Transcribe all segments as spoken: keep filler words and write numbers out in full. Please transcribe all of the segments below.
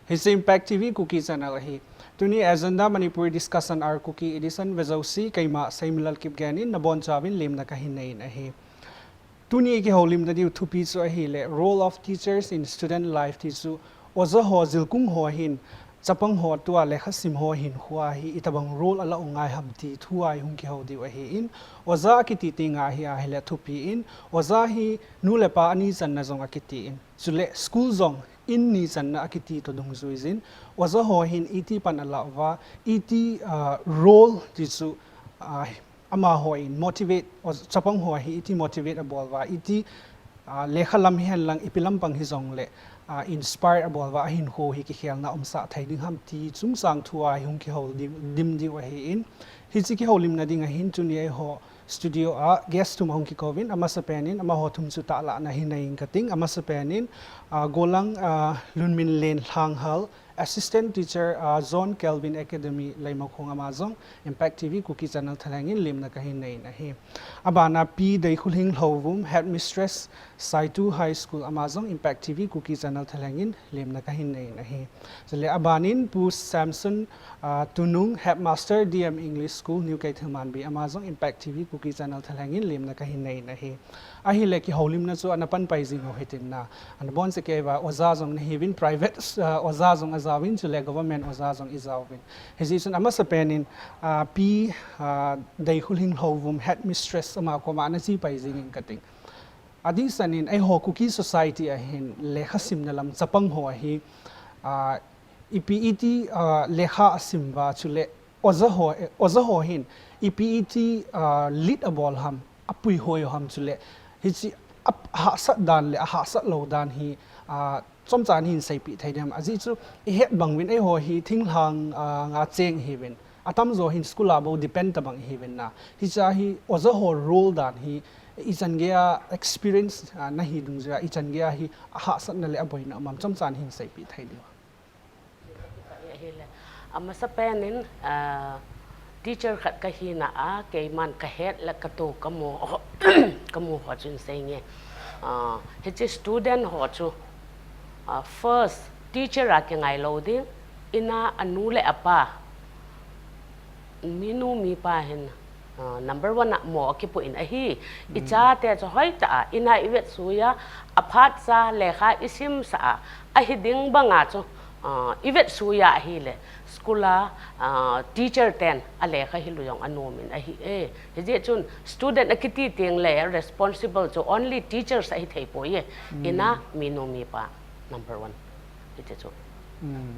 Hiche Impact T V Kuki Channel ahi. Tuni Agenda Manipuri Discussion Hour Kuki Edition vejouse keima Seimilal Kipgen in nabonchauvin lemna kahin nei in ahi. Tuni kihoulimna diu thupi chu ahile Role of Teachers in Student Life ti chu, oja ho, jilkung ho hin chapang ho tua lekha sim ho hinkhoa hi itobang role ala u ngai ham ti thua hi hung kihou diu ahin, oja akiti tenga hi ahile thupi in, oja hi nu le pa ani channa jong akiti in, chule school jong in ni channa akiti toh dungjuijin, oja ho hin iti pan ala uva, iti, ah, role ti chu, ah, amaho in motivate, o-, chapang ho hi iti motivate abol uva, iti, ah, lekha lam hihen lang ipi lampang hijongle, ah, inspire abol uva, ahinkho hi kikhelna umsah thei ding ham ti chungchang thua hi hung kihou dim, dim diu ahin, hiche kihoulimna ding ahin tuni eiho studio a guest thum ahung kikouvin, amasapen in amaho thum chu tahlahna hin nei inge kating, amasapen in, ah, Golang, ah, Lunminlen Lhanghal, Assistant Teacher, ah, John Calvin Academy, Leimakhong, ama jong Impact T V Kuki Channel thalheng in lemna kahin nei in ahi. Abana Pi Deikhuling Lhouvum, Headmistress, Saitu High School, ama jong Impact T V Kuki Channel thalheng in lemna kahin nei in ahi. Chule aban in Pu Samson, ah, Tunung, Headmaster D M English School, New Keithelmanbi, ama jong Impact T V Kuki Channel thalheng in lemna kahin nei in ahi. Ahile kihoulimna chu ana pan pai jing u hitin na. Ana bonse kei uva, oja jong nahiuvin, private, ah, oja jong ajaovin, chule government oja jong ijaovin. Hijeh chun amasapen in, ah, Pi, ah, Deikhuling Lhouvum, Headmistress, ama koma nache pai jing inge kating. Adehset in eiho Kuki society a hin lekha simna lam chapang ho hi, ah, ipi iti, ah, lekha asim uva, chule oja ho, oja ho hin ipi iti, ah, lead abol ham, apuihoi u ham, chule hiche a, ahahsat dan le ahahsat lou dan hi, ah, chomcha nahin seipeh thei ding ham. Ajeh chu ihet bang uvin eiho hi thinglhang, ah, nga cheng ihiuvin, atamjo hin school a bou depend tabang ihiuvin na. Hichea hi oja ho role dan hi ichan geiya experience, ah, nahi dungjuiya ichan geiya hi ahahsatna le aboina um ham, chomcha nahin seipeh thei diu ham. Ahile, amasapen in, ah, teacher khat kahina a, keiman kahet le kato kamu, kamu ho chun sei inge. Ah, hiche student ho chu, ah, first teacher a kingai lou ding, ina anu le apa, minu mipa hin, ah, number one a mo akipoh in ahi. Ichate chu hoitah a ina ivetsui a, aphat cha lekha isimsah a, ahi ding banga chu, ah, ivetsui a ahile, school a, ah, teacher ten alekha hilu jong anom in ahi e. Hijeh chun student akiti tengle responsible chu only teachers ahi thei poi e. Ina minu mipa number one. Hiche chu.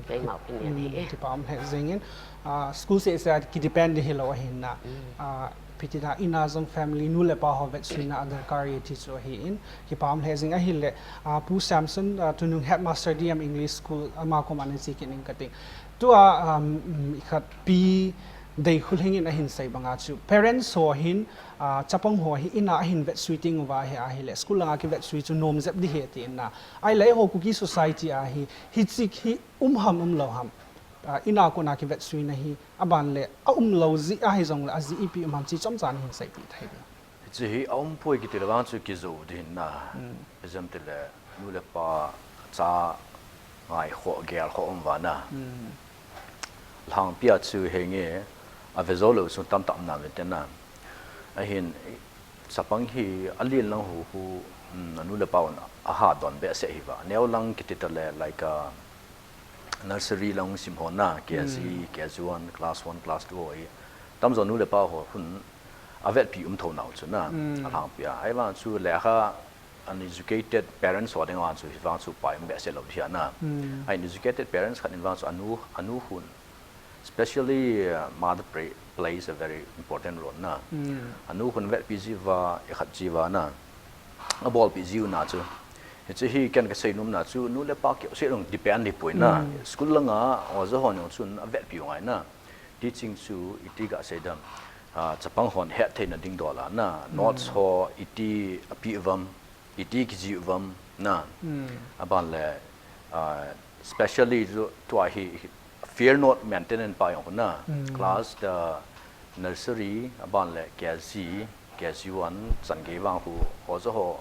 Keima opinion hi e. Kipa um lheh jengin, ah, school seh seh a kidepend hilou ahin na. Ah, ipi tina ina jong family nu le pa ho vetsuina adarkar e ti chu ahin, kipa um lheh jeng ahile, ah, Pu Samson, ah, Tunung Headmaster D M English School, ama koma nache kit inge kating. Tua, um, um, ikhat Pi Deikhuling in ahin sei banga chu parents ho hin, ah, chapang ho hi ina ahin vetsui teng uva hi ahile school langa kivetsui chu nom jep ding ahi tin na. Ahile eiho Kuki society a hi, hiche hi um ham umlou ham. Ah, ina kona kivetsuina hi, aban le aumlou jeh ahi jongle ajeh ipi um ham ti chomcha nahin seipeh thei diu ham. Hiche hi aum poi kiti le vang chu kijou ding ahin na. Ijemtile nu le pa cha ngaikhoh, gelkhoh um uva na. Lhangpi a chu henge, ave jou lou chu tamtah um na uvin te na. Ahin, chapang hi alen lang huhu, um, anu le pa un aha don behseh ahi uva. Neo lang kiti tale, like, uh, nursery lang sim ho na, K G, K G one, class one, class two ho hi. Tamjo nu le pa ho hin avetpi um thou nau chu na, alhangpi a. Ahivang chu lekha uneducated parents ho ding vang chu hivang chu pai um behseh lou ahi na. Uneducated parents khat in vang chu anu, anu hin, especially, uh, mother play, plays a very important role na. Anu hin vetpi jiuva, ikhat jiuva na. Abolpi jiu na chu. Hiche hi ken kasei nom na chu, nu le pa keu seh long depend hi poi na. School langa oja ho jong chun avetpi u ngai na. Teaching chu iti gasei dem. Ah, chapang hon hetthei na ding dol a na. Notes ho iti api uvam, iti kijih uvam na. Aban le, ah, specially chu tua hi fear not maintenance pa jong na. Class the nursery, aban le K G, K G one, chan gei vang hu, oja ho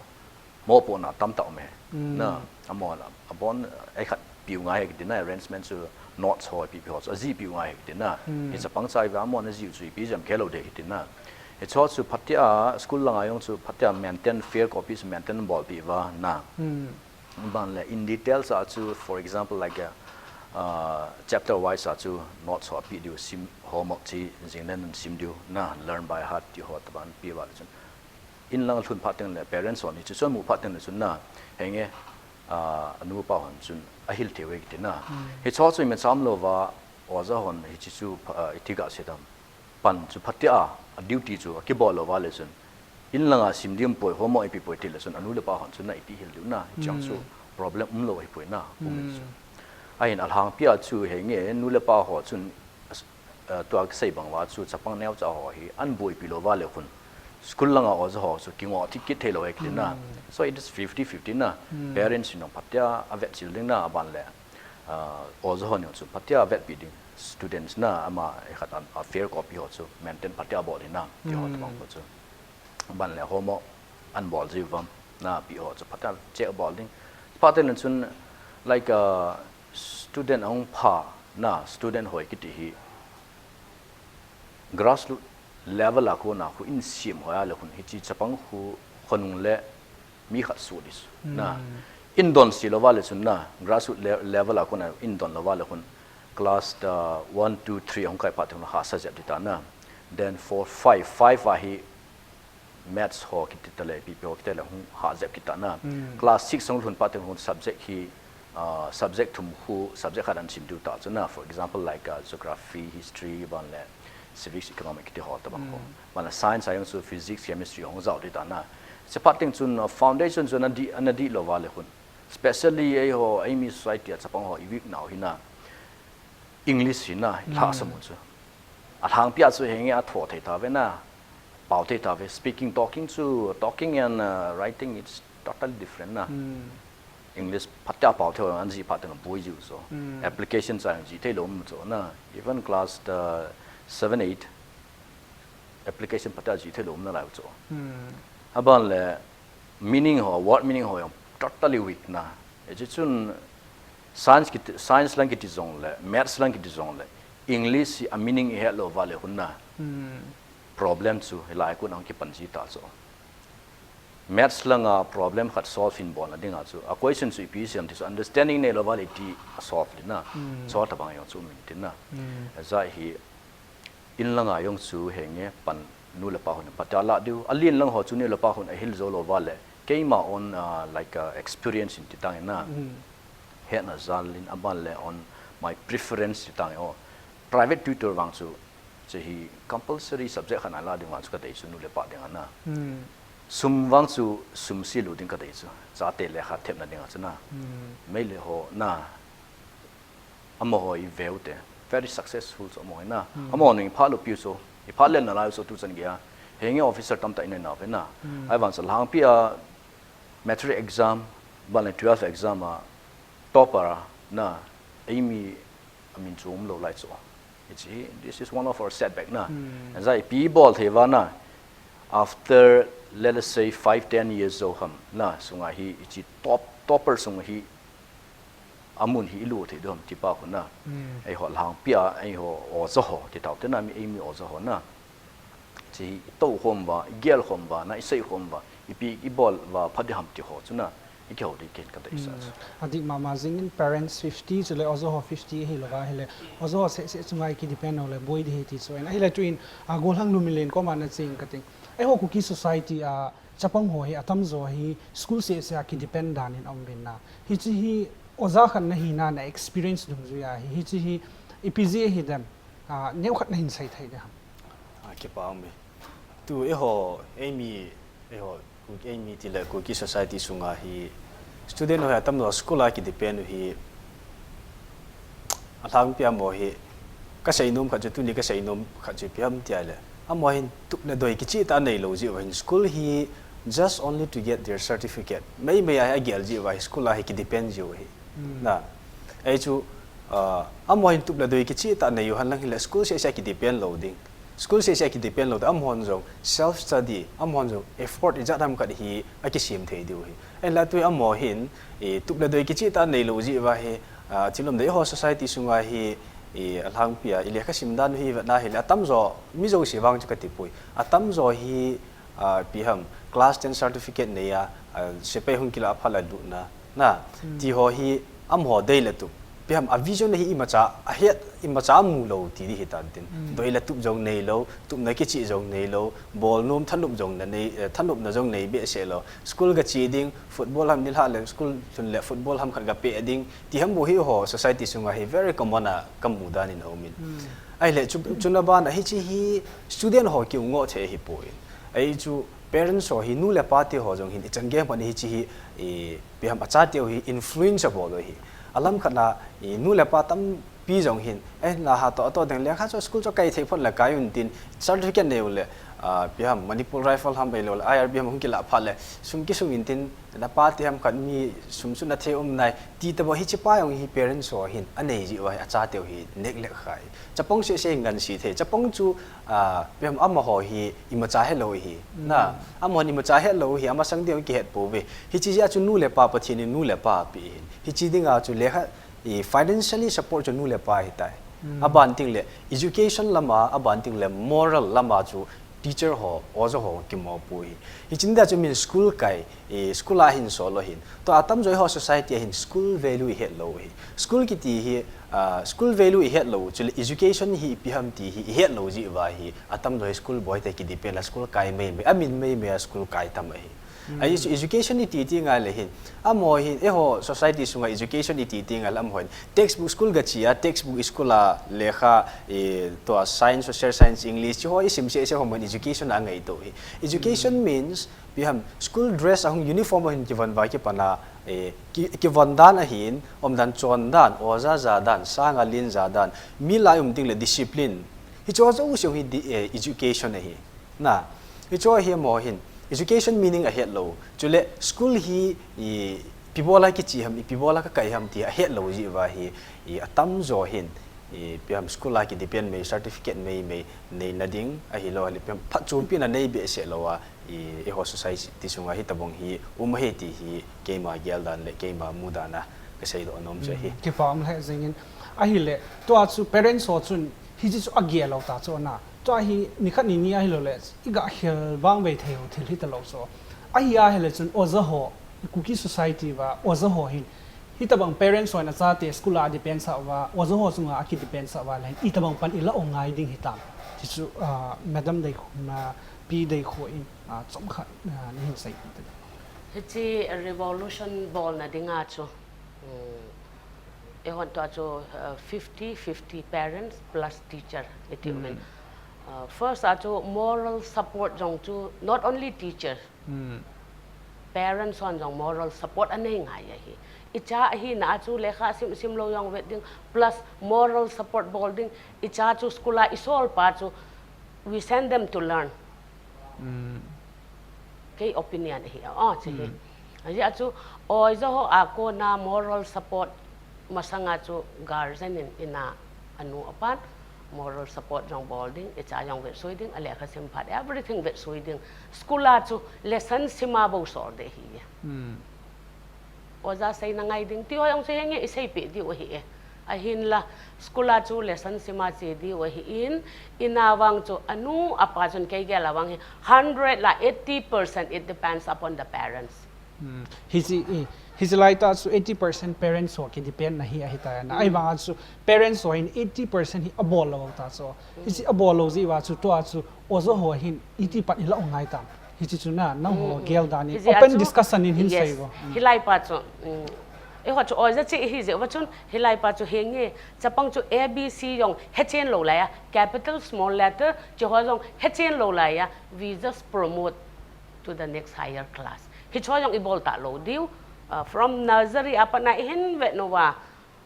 mopohna tamtah um e. Na, amahon, abon, ei khat piu ngai hi kiti na, arrangement chu notes ho ipi ipi ho chu ajih piu ngai hi kiti na. Hmm. Hi chapang cha iva amon ajih chu ipi jam khelo de kiti na. Hicho chu phatia school langa jong chu phatia maintain, fair copy chu maintain bol pi va na. Hmm. Ban le in details a chu, for example, like a, uh, chapter wise a chu notes ho pi diu, sim homework chi jing len sim diu na, learn by heart ti ho taban pi va le chun. In lang lhun phat teng le parents hon hi chu chun mu phat teng le chun na, henge, ah, anu pa hon chun ahil thei ve kiti na. Hmm. Hicho chu iman cham lo va, oja hon hi chi chu, ah, iti ga se tam. Pan chu phatia, a duty chu akibol lo va le chun. In langa sim diu poi, homework ipi poi ti le chun, anu le pa hon chun na ipi hil diu na, hichang chu Hmm. problem um lo hi poi na, um hi chu. Hmm. Ahin alhangpia chu henge, nu le pa ho chun, ah, tua kasei bang va chu chapang neocha ho hi an boipi lo va le khun. School langa oja ho chu kingoh thei kit thei lo e kiti na. Hmm. So it is fifty fifty na. Hmm. Parents in jong phatia avet chil ding na, aban le, ah, oja ho in jong chu phatia avet pi ding. Students na ama e khat an, a fair copy ho chu maintain phatia bol ding na. Ti ho Hmm. tabang ho chu. Ban le homework an bol jiu vam na, pi ho chu phatia check bol ding. Phatia le chun, like, uh, student ahung pha na, student hoi kiti hi grassroots level a khu na, khu in sim hoi a le khun hi chi chapang khu khonung le mi khat su dis na. Hmm. In don si lo va le chun na, grassroots le-, level a khu na in don lo va le khun class ta one, two, three hung kai phat teng ha sa jep di ta na. Then four, five, five a hi maths ho kiti ta le, P P ho kiti le, hung ha jep kiti ta na. Hmm. Class six hung lhun phat teng hung subject hi, ah, subject thum khu, subject khat an sim diu ta chu na. For example, like, ah, geography, history, ban le civics, economic kiti ho tabang ho. Hmm. Ban le science a jong chu physics, chemistry hung jao di ta na. Chaphat teng chun, ah, foundation chu na di, na di lo va le khun. Specially, eiho, eimi society a chapang ho, i weak nau hi na. English hi na, i lhahsam u chu. Alhangpia chu henge a tho thei ta ve na, pao thei ta ve. Speaking, talking chu, talking and, uh, writing, it's totally different na. Hmm. English phatia pao thei, an ji phat teng boi jiu so. Hmm. Application cha ji thei lo um chu na. Even class the seven, eight, application phatia ji thei lo um na lai chu. Hmm. Aban le meaning ho, word meaning ho jong totally weak na. E chi chun science kiti, science lang kiti jong le, maths lang kiti jong le, English hi a meaning i het lo va le hun na. Hmm. Problem chu hilai kun ang kipan ji ta chu. Maths langa problem khat solve in bol na ding a chu, a question chu ipi siam ti chu understanding nei lo va le ti a solve le na. Hmm. Solve ta bang jong chu min tin na. Hmm. Za hi in langa jong chu henge pan nu le pa hun phatia la diu. A lin lang ho chu nu le pa hun a hil jo lo va le. Keima own, uh, like, uh, experience in ti tang in na. Mm. Hetna jal in aban le on my preference ti tang o. Private tutor vang chu, chu hi compulsory subject khat a la ding vang chu ka dei chu nu le pa ding a na. Mm. Sum vang chu sum si lu ding ka dei chu. Chate le khat thepna ding a chu na. Mm. Mei le ho na. Amaho i veu te, very successful chu amaho na. Hmm. Amaho nung i phat lou piu chu, i phat lel nalai chu tu chan gei a. Henge officer tamtah i nei nau ve na. Hmm. Ahivang chu alhangpi a matric exam, ban le twelve exam a topper a na, eimi a min chu um lou lai chu. Hichi, this is one of our setback na. Hmm. Anza ipi bol thei va na. After, let us say, five, ten years zo ham na, sunga hi, hichi top, topper sunga hi, amun hi i lu thei dom ti pa khu na. Hmm. Eiho alhangpi a, eiho oja ho, ti tau te na mi, eimi oja ho na. Chi i tou khom va, i gel khom va, na i sei khom va, ipi i bol va phat di ham ti ho chu na, i kihou di ken ka dei sa chu. Hmm. Adik mama jing in parents fifty chu le oja ho fifty hi lo va hi le, oja ho seh seh chunga i ki depend lou le boi di hi ti chu. Ahile tu in, a, gollhang nu min len koma na ching ka ting. Eiho Kuki society a, chapang ho hi atam jo hi school seh seh a ki depend dan in a um uvin na. Hichi hi oja khat na hi na na experience dungjuia hi. Hichi hi ipi jeh hi dem, a, neo khat na hin sei thei de ham. A, kipa um e. Tu eiho, eimi, eiho, Ku-, eimi ti le Kuki society sunga hi student ho hi atam jo school a ki depend u hi alhangpi a mo hi ka sei nom khat chu, tuni ka sei nom khat chu ipi ham ti a le, amaho hin tup le doi kicheh tah a nei lou jeh u hin school hi just only to get their certificate. Mei mei a hi a gel jeh u hi school a hi ki depend jeh u hi. Hmm. Na. Ei chu, ah, amaho hin tup le doi kicheh tah a nei u hen lang hile school seh seh a ki depend lou ding. School seh seh a ki depend lou ding. Amahon jong self study, amahon jong effort ijat ham khat hi a kisem thei diu hi. Ahinla tu hi amaho hin, i, tup le doi kicheh tah a nei lou jeh u hi, Ah, thilum dei ho society sunga hi, i, alhangpi a, i lekha sim dan hi vetna hile, atamjo, mi jouse vang chu kati poi. Atamjo hi, ah, ipi ham, class ten certificate nei a, ah, sepai hung kila a phat la lutna. Na, ti ho hi, amaho dei le tup. Ipi ham, a vision hi imacha, a het, imacha mu lou ti di hi tan tin. Doi le tup jong nei lou, tupna kichih jong nei lou, bol nom thanop jong na nei, eh, thanopna jong nei behseh lou. School ga che ding, football ham nilhah le, school lhun le football ham khat ga pe ding, ti ham bou hi ho society sunga hi very common a ka mu dan in a um in. Ahile chu, chuna ban a hiche hi student ho kiu ngoh thei hi poi. Ahi chu parents ho hi nu le pa te ho jong hin i chan gei phat in hiche hi, i, ipi ham a chate u hi influence a bol u hi. A lam khat na, i, nu le pa tampi jong hin, eh, na ha to, a to deng lekha chu school chu kai thei phot le kai un tin certificate nei u le, ah, ipi ham Manipur Rifle ham bei lou le I R B ham hung kila phat le sum kisung in tin, na pa te ham khat mi sum chu na thei um nai, ti ta bou hiche pa jong hi parents ho hin, a nei ji u a hi a chate u hi neglect khai. Chapang seh seh ngan si thei. Chapang chu, ah, ipi ham amaho hi imacha het lou hi. Na, amaho imacha het lou hi, amasang ding kihet pou ve. Hiche jeh a chu nu le pa Pathen in nu le pa pe hin. Hiche dinga chu lekha, i, financially support chu nu le pa hi tai. Aban ting le education lama, aban ting le moral lama chu teacher ho, oja ho kimo pou hi. Hiche dinga chu min school kai, i, school a hin sol lou hin. Tua atamjo hi ho society a hin school value i het lou hi. School kiti hi, ah, school value i het lou, chule education hi ipi ham ti hi i het lou ji u a hi. Atamjo hi school boi te ki depend a school kai mei mei, amin mei mei a school kai tam ahi. Ahi chu education i ti ti ngai le hin. Amaho hin, eiho society sunga education i ti ti ngai le amaho hin. Textbook school ga che a, textbook school a lekha, i, tua science, social science, English, chi ho i sim seh seh ho man education a ngai to hi. Education means, ipi ham, school dress a hung uniform a hin kivon va kipan a, eh, ki, kivon dan ahin, um dan chon dan, oja ja dan, sanga lin ja dan, mi lai um ting le discipline. Hiche ho jouse hi di, eh, education ahi. Na, hiche ho hi amaho hin, education meaning a het lou. Chule school hi, i, ipi bol a kiche ham, ipi bol a ka kai ham ti a het lou ji u a hi, i, atamjo hin, i, ipi ham school a ki depend mei, certificate mei mei, nei na ding, ahilou le ipi ham phatchompi na nei behseh lou a, i, eiho society sunga hi tabang hi, um ahi ti hi, keima gel dan le, keima mu dan a, ka seidoh nom chu ahi. Kipa um lheh jeng in, ahile, tua chu parents ho chun, hiche chu a gel lou ta chu na. Tua hi, nikhat nini ahilou le, i ga khel vang ve thei u thil hi ta lou chu. Ahi ahile chun, oja ho, Kuki society va, oja ho hin, hitabang parents ho in a chate school a depend sa va, oja ho chunga a ki depend sa va le, hitabang pan i la u ngai ding hitam. Ti chu, ah, Madam Deikho, na, Pi Deikho in, ah, chomkhat, ah, na hin sei ti ta. Hiche revolution bolna dinga chu, um, eihon tua chu, uh, fifty fifty parents plus teacher i ti u min. Uh, first a chu moral support jong chu not only teacher, parents hon jong moral support a nei ngai ahi. I cha ahina a chu lekha sim sim lou jong vet ding, plus moral support bol ding. I cha chu school a i sol pa chu, we send them to learn. Kei opinion ahi, ah, chu hi. Ajeh chu, oja ho a kona moral support masanga chu guardian in ina anu apan moral support jong bol ding, i cha jong vetsui ding, a lekha sim phat, everything vetsui ding. School a chu lesson sima bou sol ding ahi. Oja seina ngai ding ti ho jong chu henge i seipeh diu ahi e. Ahinla, school a chu lesson sima che diu ahin, ina vang chu anu apa chun kei gel a vang hi hundred la eighty percent it depends upon the parents. Hiche, i, hiche lai ta chu eighty percent parents ho ki depend na hi ahi ta na. Ahivang a chu parents ho hin eighty percent hi a bol lou ta chu. Hiche a bol lou ji va chu tua chu oja ho hin iti pan i la u ngai tam. Hiche chu na, nangho gel dan in, open discussion in hin sei vo. Hilai pa chu, um, eiho chu oja chi hi jeh va chun, hilai pa chu henge, chapang chu A B C jong hechen lou lai a, capital, small letter, chi ho jong hechen lou lai a, we just promote to the next higher class. Hiche ho jong i bol ta lou diu, uh, from nursery a pat na i hin vet nau va,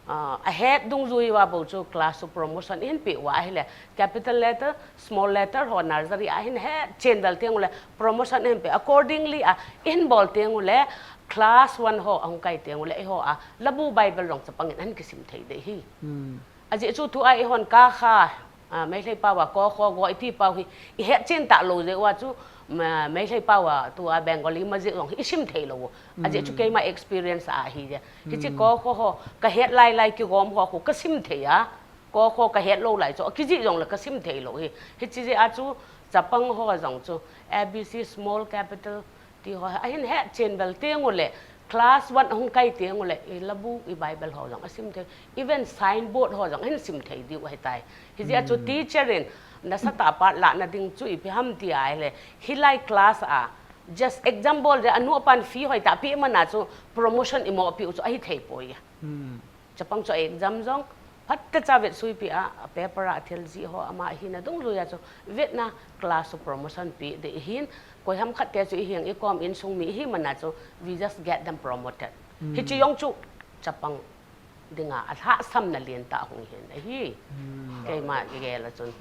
ah, a het dungjui uva bou chu class chu promotion i hin peh uva ahile, capital letter, small letter ho nursery a hin het chen vel teng ule promotion i hin peh. Accordingly a i hin bol teng ule class one ho a hung kai teng ule eiho a Labu Bible jong chapang in a hin kisim thei ding ahi. Ajeh chu tua eihon ka kha Ah, Meitei pao a ko kho go ipi pao hi i het chen ta lou jeh uva chu, ma, Meitei pao a tua Bengali ma jeh jong hi i sim thei lou. Ajeh chu keima experience a hi je. Hichi ko kho ho ka het lai lai kigom ho khu ka sim thei a. Ko kho ka het lou lai chu kijih jong le ka sim thei lou hi. Hichi jeh a chu chapang ho jong chu A B C small capital ti ho ahin het chen bel teng u le class one ahung kai teng u le i labu i Bible ho jong a sim thei, even signboard ho jong ahin sim thei diu ahi tai. Hijeh a chu teacher in nasatah a pat lahna ding chu ipi ham ti ahile, hilai class a just example je anu apan fee hoi tah pi mana chu promotion imo pi u chu ahi thei poi. Chapang chu a exam jong phat techa vetsui pi a, a paper a thil jih ho ama hina dungjui a chu vetna class chu promotion pi ding hin, koi ham khat te chu i hiang i kom insung mi hi mana chu we just get them promoted. Hichi jong chu chapang dinga a lhahsamna lentah hung hin ahi. Keima i gel a chun.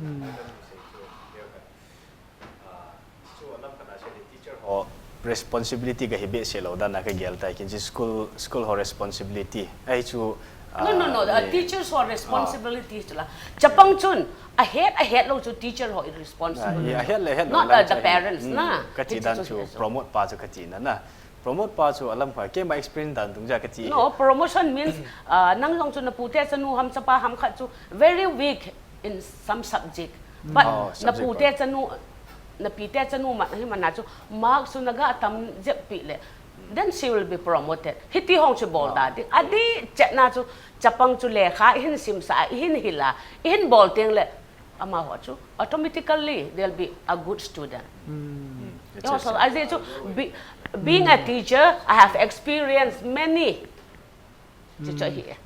Chu alam khat a chu teacher ho responsibility ka hi behseh lou dan a ka gel tai, kin chi school, school ho responsibility. Ahi chu, No, no, no. Uh, teachers ho responsibility chu la. Chapang chun a het, a het lou chu teacher ho i responsibility. A het le het lou. Not the parents na. Ka ti dan chu promote pa chu ka ti na na. Promote pa chu alam kha keima experience dan tung ja ka ti. No, promotion means, uh, nang jong chu na pute chanu ham chapa ham khat chu very weak in some subject. But na pute chanu, na pite chanu ma hi mana chu mark chu na ga tam jep pi le, then she will be promoted. Hiti hong chu bol da ding. Adih chetna chu chapang chu lekha i hin simsa, i hin hila, i hin bol teng le, amaho chu automatically they'll be a good student. Ajeh chu be, being a teacher, I have experienced many. Chu chu hi.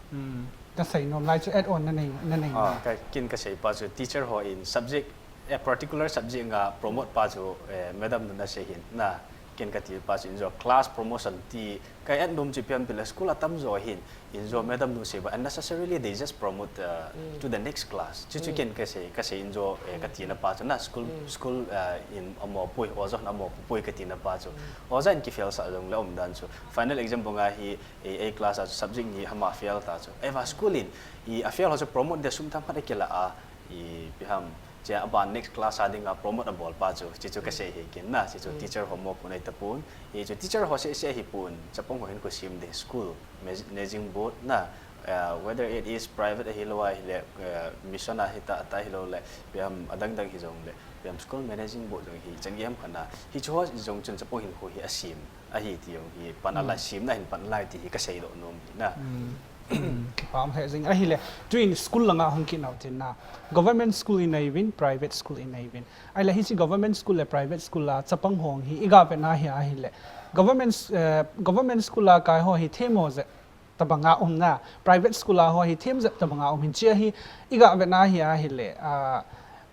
Ka sei nom lai chu add on na nei, na nei. Ah, ka kin ka sei pa chu teacher ho in subject, a particular subject nga promote pa chu, eh, madam nu na sei hin na, kin ka ti pa chu in jo class promotion ti ka add nom chu pian pila school a tam jo hin, in jo madam nu sei ba unnecessarily they just promote, uh, to the next class. Chu chu kin ka sei, ka sei in jo, eh, ka ti na pa chu na school, school, uh, in amo pui, oja na amo pui ka ti na pa chu. Oja in ki fail sa jong le um dan chu. Final exam banga hi A, A class a chu subject ni hama fail ta chu. Eva school in, i a fail ho chu promote de sum tham khat a kila a, i pi ham, che a ban next class a dinga promote a bol pa chu, chi chu ka sei hi kin na, chi chu teacher ho mo pun ai ta pun, i chu teacher ho se se hi pun, chapang ho hin ko sim de school, managing board na, uh, whether it is private a hi lo a hi le, uh, mission a hi ta, ta hi lo le, pi ham adang dang hi jong le, pi ham school managing board jong hi, chan game khana, hi chu ho jong chun chapang hin ko hi a sim. Ahi ti jong hi pan a lai, simna hin pan a lai ti hi ka sei doh nom hi na. Kipah um lheh jing ahile, tuin school langa hung kit nau tin na. Government school i nei uvin, private school i nei uvin. Ahile hichi government school le private school a chapang hong hi i ga vetna hi ahile, government, eh, government school a kai ho hi themmo jep tabanga um na, private school a ho hi them jep tabanga um hin chia hi i ga vetna hi ahile, ah,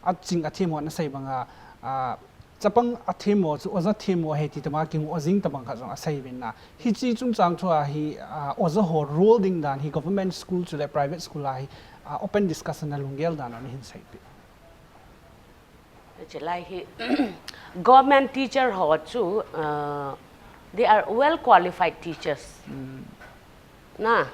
a ching a themmo na sei banga, ah, chapang a themmo chu oja themmo ahi ti tama kingoh jing tabang khat jong a sei uvin na. Hichi chungchang thu a hi, ah, oja ho role ding dan hi government school chu le private school a hi, ah, open discussion a lunggel dan a na hin sei pi. Chilai hi government teacher ho chu, ah, they are well qualified teachers. Na,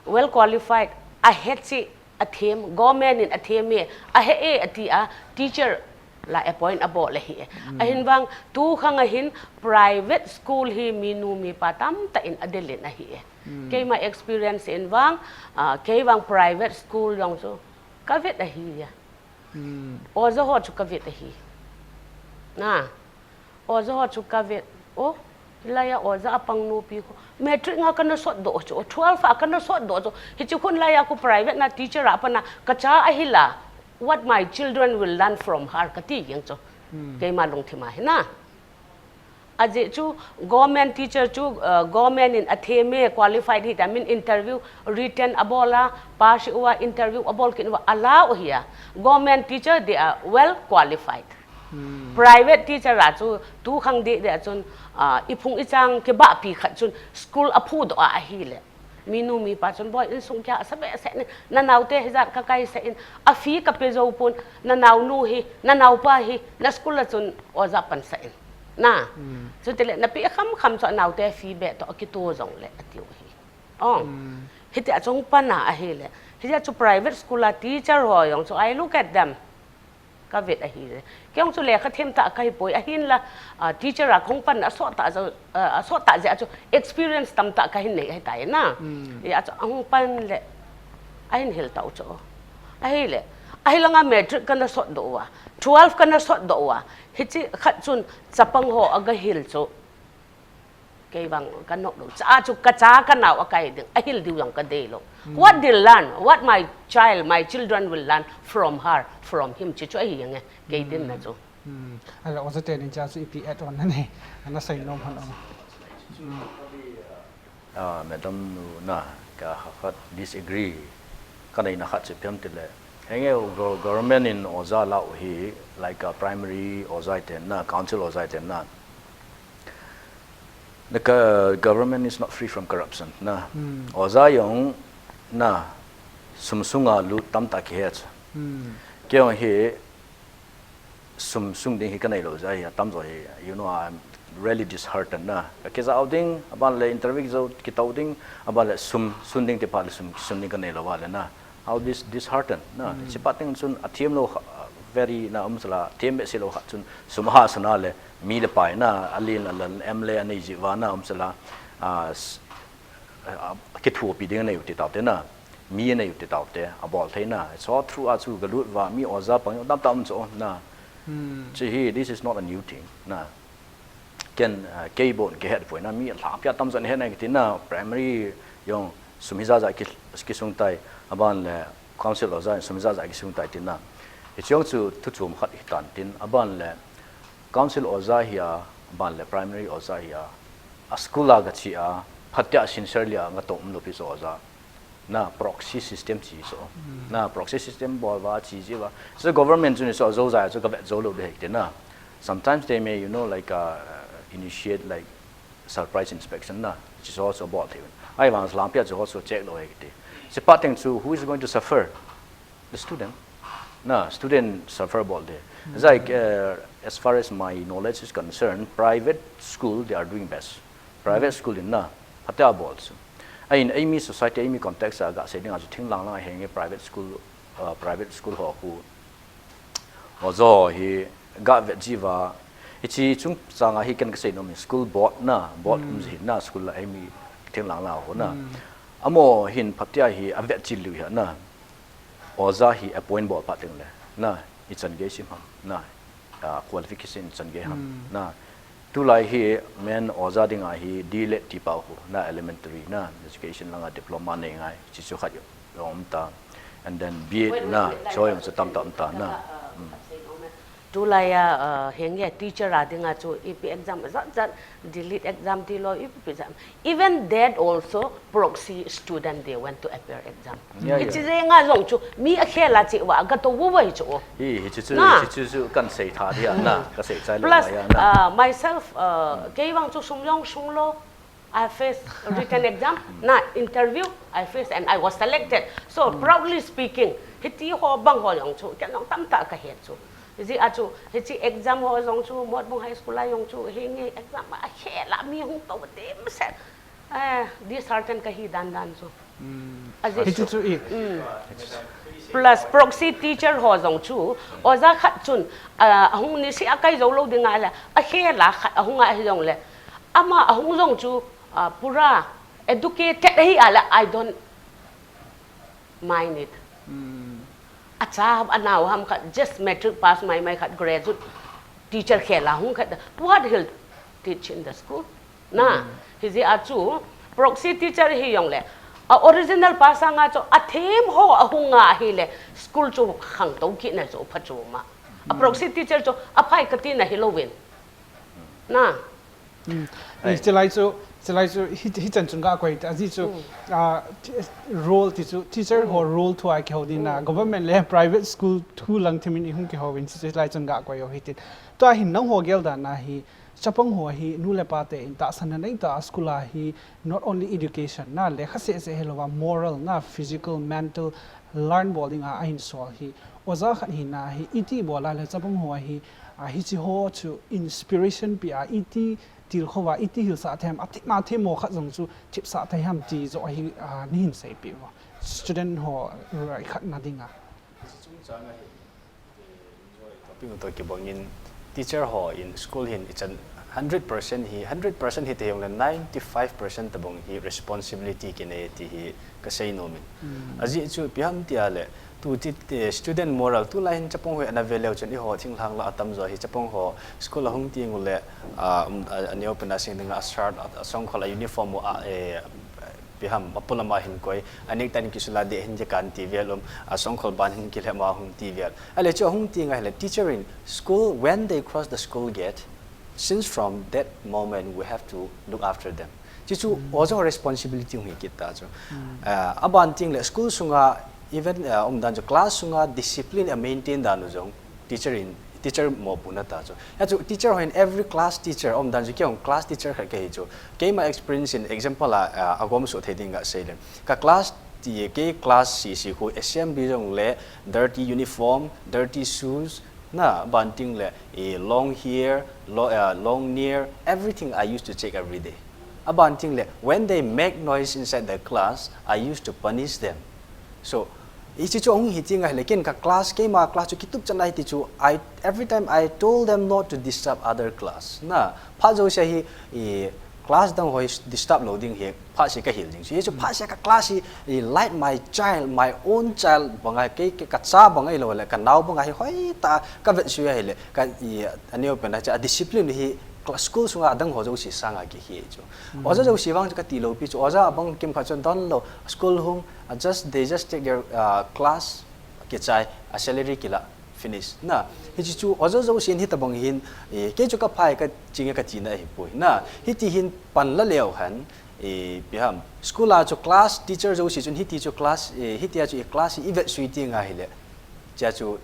well qualified, a het si, a them, government in a them e, a he e, a ti a, teacher la appoint a bol le hi e. Ahin vang, tu khang a hin private school hi mi nu mi pa tam ta in a del in ahi e. Keima experience in vang, ah, kei vang private school jong chu ka vet ahi e. Oja ho chu ka vet ahi. Na, oja ho chu ka vet. O, hilai a oja a pang nu pi ho. Matric nga kana sot doh chu, twelve a kana sot doh chu. Hichi khun lai a ku private na teacher a pana ka cha ahi la. What my children will learn from her ka ti jeng chu. Keima lungthim a hi na. Ajeh chu government teacher chu, uh, government in a them e qualified hi ta min interview written a bol a, pass uva interview a bol kin uva a la u hi a. Government teacher they are well qualified. Private teacher a chu tu khang deh deh a chun, ah, i phung i chang kibahpi khat chun school a phudoh a ahile. Mi nu mi pa chun boi insung kia sa behseh in, na naote hijat ka kai sah in, a fee ka pe jou pon, na naonu hi, na naopa hi, na school a chun oja pan sah in. Na. Chutile na pe kham kham chu a naote fee beh toh a kito jong le a tiu hi. Oh. Hiti a chung pan a ahile. Hiti a chu private school a teacher ho jong chu I look at them. Ka vet ahi. Kei jong chu lekha them tah kahi poi, ahinla, ah, teacher a kahung pan asot tah jeh, ah, asot tah jeh a chu experience tamtah kahin nei ahitai na. Hmm. Hijeh a chu ahung pan le ahin hil tau chu. Ahile, ahilanga matric kana sot doh uva, twelve kana sot doh uva, hichi khat chun chapang ho aga hil chu. Kei vang ka nok lou. Cha chu ka cha ka nao a kai ding. A hil diu jong ka dei lou. Hmm. What they learn, what my child, my children will learn from her, from him. Chi chu ahi nge. Kei din na chu. Hmm. Ala oja te nin cha chu ipi add on na nei. Ana sei nom han ong. Hmm. Ah, madam nu na ka khat disagree. Ka nei na khat chu ipi ham tile. Henge go-, government in oja lau hi, like, uh, primary oja iten na, council oja iten na. The go-, government is not free from corruption. Na. Hmm. Oja jong na sum sunga lut tamtah kihe chu. Hmm. Kei jong hi sum sung ding hi ka nei lou jeh a hi atam jo hi, you know, I'm really disheartened na. Ka kijao ding, aban le interview jo kitao ding, aban le sum sun ding ti phat le sum sun ding ka nei lou va le na. How this disheartened na. Hmm. Hichi phat teng chun athem lou kha, very na um sala, them behseh lou kha chun sum ha sana le mi le pai na, alen alan, M L A anei ji va na um sala, ah, s-, ah, kithopi ding anei u ti tau te na. Mi anei u ti tau te, abol thei na. So through a chu ka lut va, mi oja pang jong tamtah um chu na. Hmm. Chi hi, this is not a new thing na. Ken, ah, kei bon kihet poi na, mi lhangpi a tamjo in het na kiti na, primary jong sum hijat jat ki, kisung tai, aban le council oja sum hijat jat kisung tai tin na. Hichi jong chu thu chom khat hi tan tin, aban le council oja hi a, aban le primary oja hi a, a school a ka chi a, phatea sincerely a nga tong um lou pi chu oja. Na proxy system chi so. Hmm. Na proxy system bol va chi ji va. So government chu ni so jo jai chu ka vet jo lou de hek te na. Sometimes they may, you know, like, uh, initiate, like, surprise inspection na. Chi so so bol thei. Ahivang lhangpi a chu ho so check lou hek te. Chi phat teng chu who is going to suffer? The student. Na, student suffer bol de. Hmm. Like, uh, as far as my knowledge is concerned, private school, they are doing best. Private school in na, phatea bol chu. Ahin, eimi society, eimi context a ga sei ding a chu thing lang lang a henge private school, uh, private school ho khu. Oja hi ga vet ji va. Hichi chungchang a hi ken ka sei nom hi school board na, board um ji na school la eimi thing lang lang ho na. Hmm. Amaho hin phatea hi a vet ji liu hi na. Oja hi appoint bol phat teng le. Na, ichan gei sim ham. Na, ah, qualification ichan gei ham. Hmm. Na, tulai hi main oja ding a hi D.Lit ti pau khu. Na, elementary na, education lang a diploma nei ngai. Chi chu khat jong um ta. And then B.Ed na, wait, wait, wait, cho jong chu tam tam ta na. Hmm. Tulai a, uh, henge teacher a ding a chu ipi exam jat jat, D.Lit exam ti lou, ipi exam. Even that also, proxy student, they went to appear exam. Yeah, yeah. Hichi jeng a jong chu, mi akhel a chi va, ka to vo vai chu. Hi, hichi chu, na. Hichi chu chu kan sei tha dia, na, ka sei chai lou. Plus, ya, na. Uh, myself, uh, kei vang chu sum jong sung lou, I faced written exam, na, interview, I faced and I was selected. So, proudly speaking, hiti ho bang ho jong chu, ken jong tamtah ka het chu. Hijeh a chu, hichi exam ho jong chu, Motbung High School a jong chu, henge exam akhel a mi hung to te masa. Eh, dishearten kahi dan dan chu. Hmm. Ajeh chu. Hichu chu i. Hmm. Plus proxy teacher ho jong chu, oja khat chun, ah, ahung niseh a kai jou lou ding a le, akhel a khat ahung a hi jong le, ama ahung jong chu, ah, pura educated ahi a le, I don't mind it. Hmm. Acha ham, anao ham khat, just matric pass mai mai khat, graduate teacher khel a hung khat. What he'll teach in the school? Na, hijeh a chu, proxy teacher hi jong le. A original pass a nga chu, athem ho ahung a hi le, school chu khang to kit na chu, pha chu ma. A proxy teacher chu, aphai kati na hi lou vin. Na. Hmm. Ai. Chulai chu, chulai chu, hi, hichan chun ga koi ta, ajeh chu, ah, role ti chu, teacher ho role thu a kihou ding na, government le private school thu lang themin ihung kihou vin, chulai chun ga koi u hitin. Tua hin nangho gel dan a hi, chapang ho hi, nu le pa te in tahsan na nei ta, school a hi, not only education, na lekha seh seh hilou va, moral, na physical, mental, learn bol ding a, ahin sol hi. Oja khat hina hi, iti bol a le chapang ho hi, a hichi ho chu inspiration pi a, iti tilkhou va, iti hilsah thei ham, athem, athem ho khat jong chu thipsah thei ham ti joh hi, a, nahin seipeh uva. Student ho rai khat na ding a. Hichi chungchang a hi, eh, enjoy Pi to kibangin teacher ho in school hin ichan hundred percent hi, hundred percent hi te hong le ninety-five percent tabang hi responsibility kinei ti hi ka sei nom in. Aji chu ipi ham tia le, tu ti, student moral tu lai hin chapang ho ana ve leu chun i ho thinglhang la atam jo hi chapang ho school a hung ti ngu le, a, um, a, a neo pen a sing ding a shirt, a, a songkhol a uniform a, e, ipi ham, a pulama hin koi, a necktie kisula de hin je kan ti vel um, a songkhol ban hin kilhema hung ti vel. Ale chu hung ti ngai le teacher in school, when they cross the school gate, since from that moment we have to look after them. Chi chu oja responsibility hung hi kit ta chu. Ah, aban ting le school sunga even, ah, um dan chu class sunga discipline a maintain dan u jong teacher in, teacher mopohna ta chu. Ya chu teacher ho in every class teacher um dan chu kei hung class teacher khat kahi chu. Keima experience in example a, ah, agom so thei ding ka sei le. Ka class ti kei class C C khu assembly jong le dirty uniform, dirty shoes, na, aban ting le, eh, long hair, lo, uh, long nail, everything I used to check every day. Aban ting le, when they make noise inside the class, I used to punish them. So, hichi chu hung hi ti ngai le ken ka class, keima class chu kitup chan ai ti chu, I, every time I told them not to disturb other class. Na, pha jo sia hi, eh, class dang hoi disturb lo ding hi, pha sia ka hil ding. Chu, chu pha sia ka class hi, I like my child, my own child, banga kei, kei ka cha banga ilo le, ka nau banga hi hoi ta, ka vet sui a hi le, ka i, a neo pen a cha, a discipline hi, cla-, school sunga adang ho jo si sanga ki hi chu. Oja jo si vang chu ka ti lo pi chu, oja abang kim kha chun don lo, school hung, a just, they just take their, uh, class, ki chai, a salary kila, finish. Na, hichi chu, oja jo si in hi tabang hin, eh, kei chu ka phai ka chinga ka china hi pui. Na, hiti hin pan la leo han, eh, ipi ham. School a chu class teacher jo si chun hiti chu class, eh, hiti a chu i class i vet sui ti ngai le. Chia chu,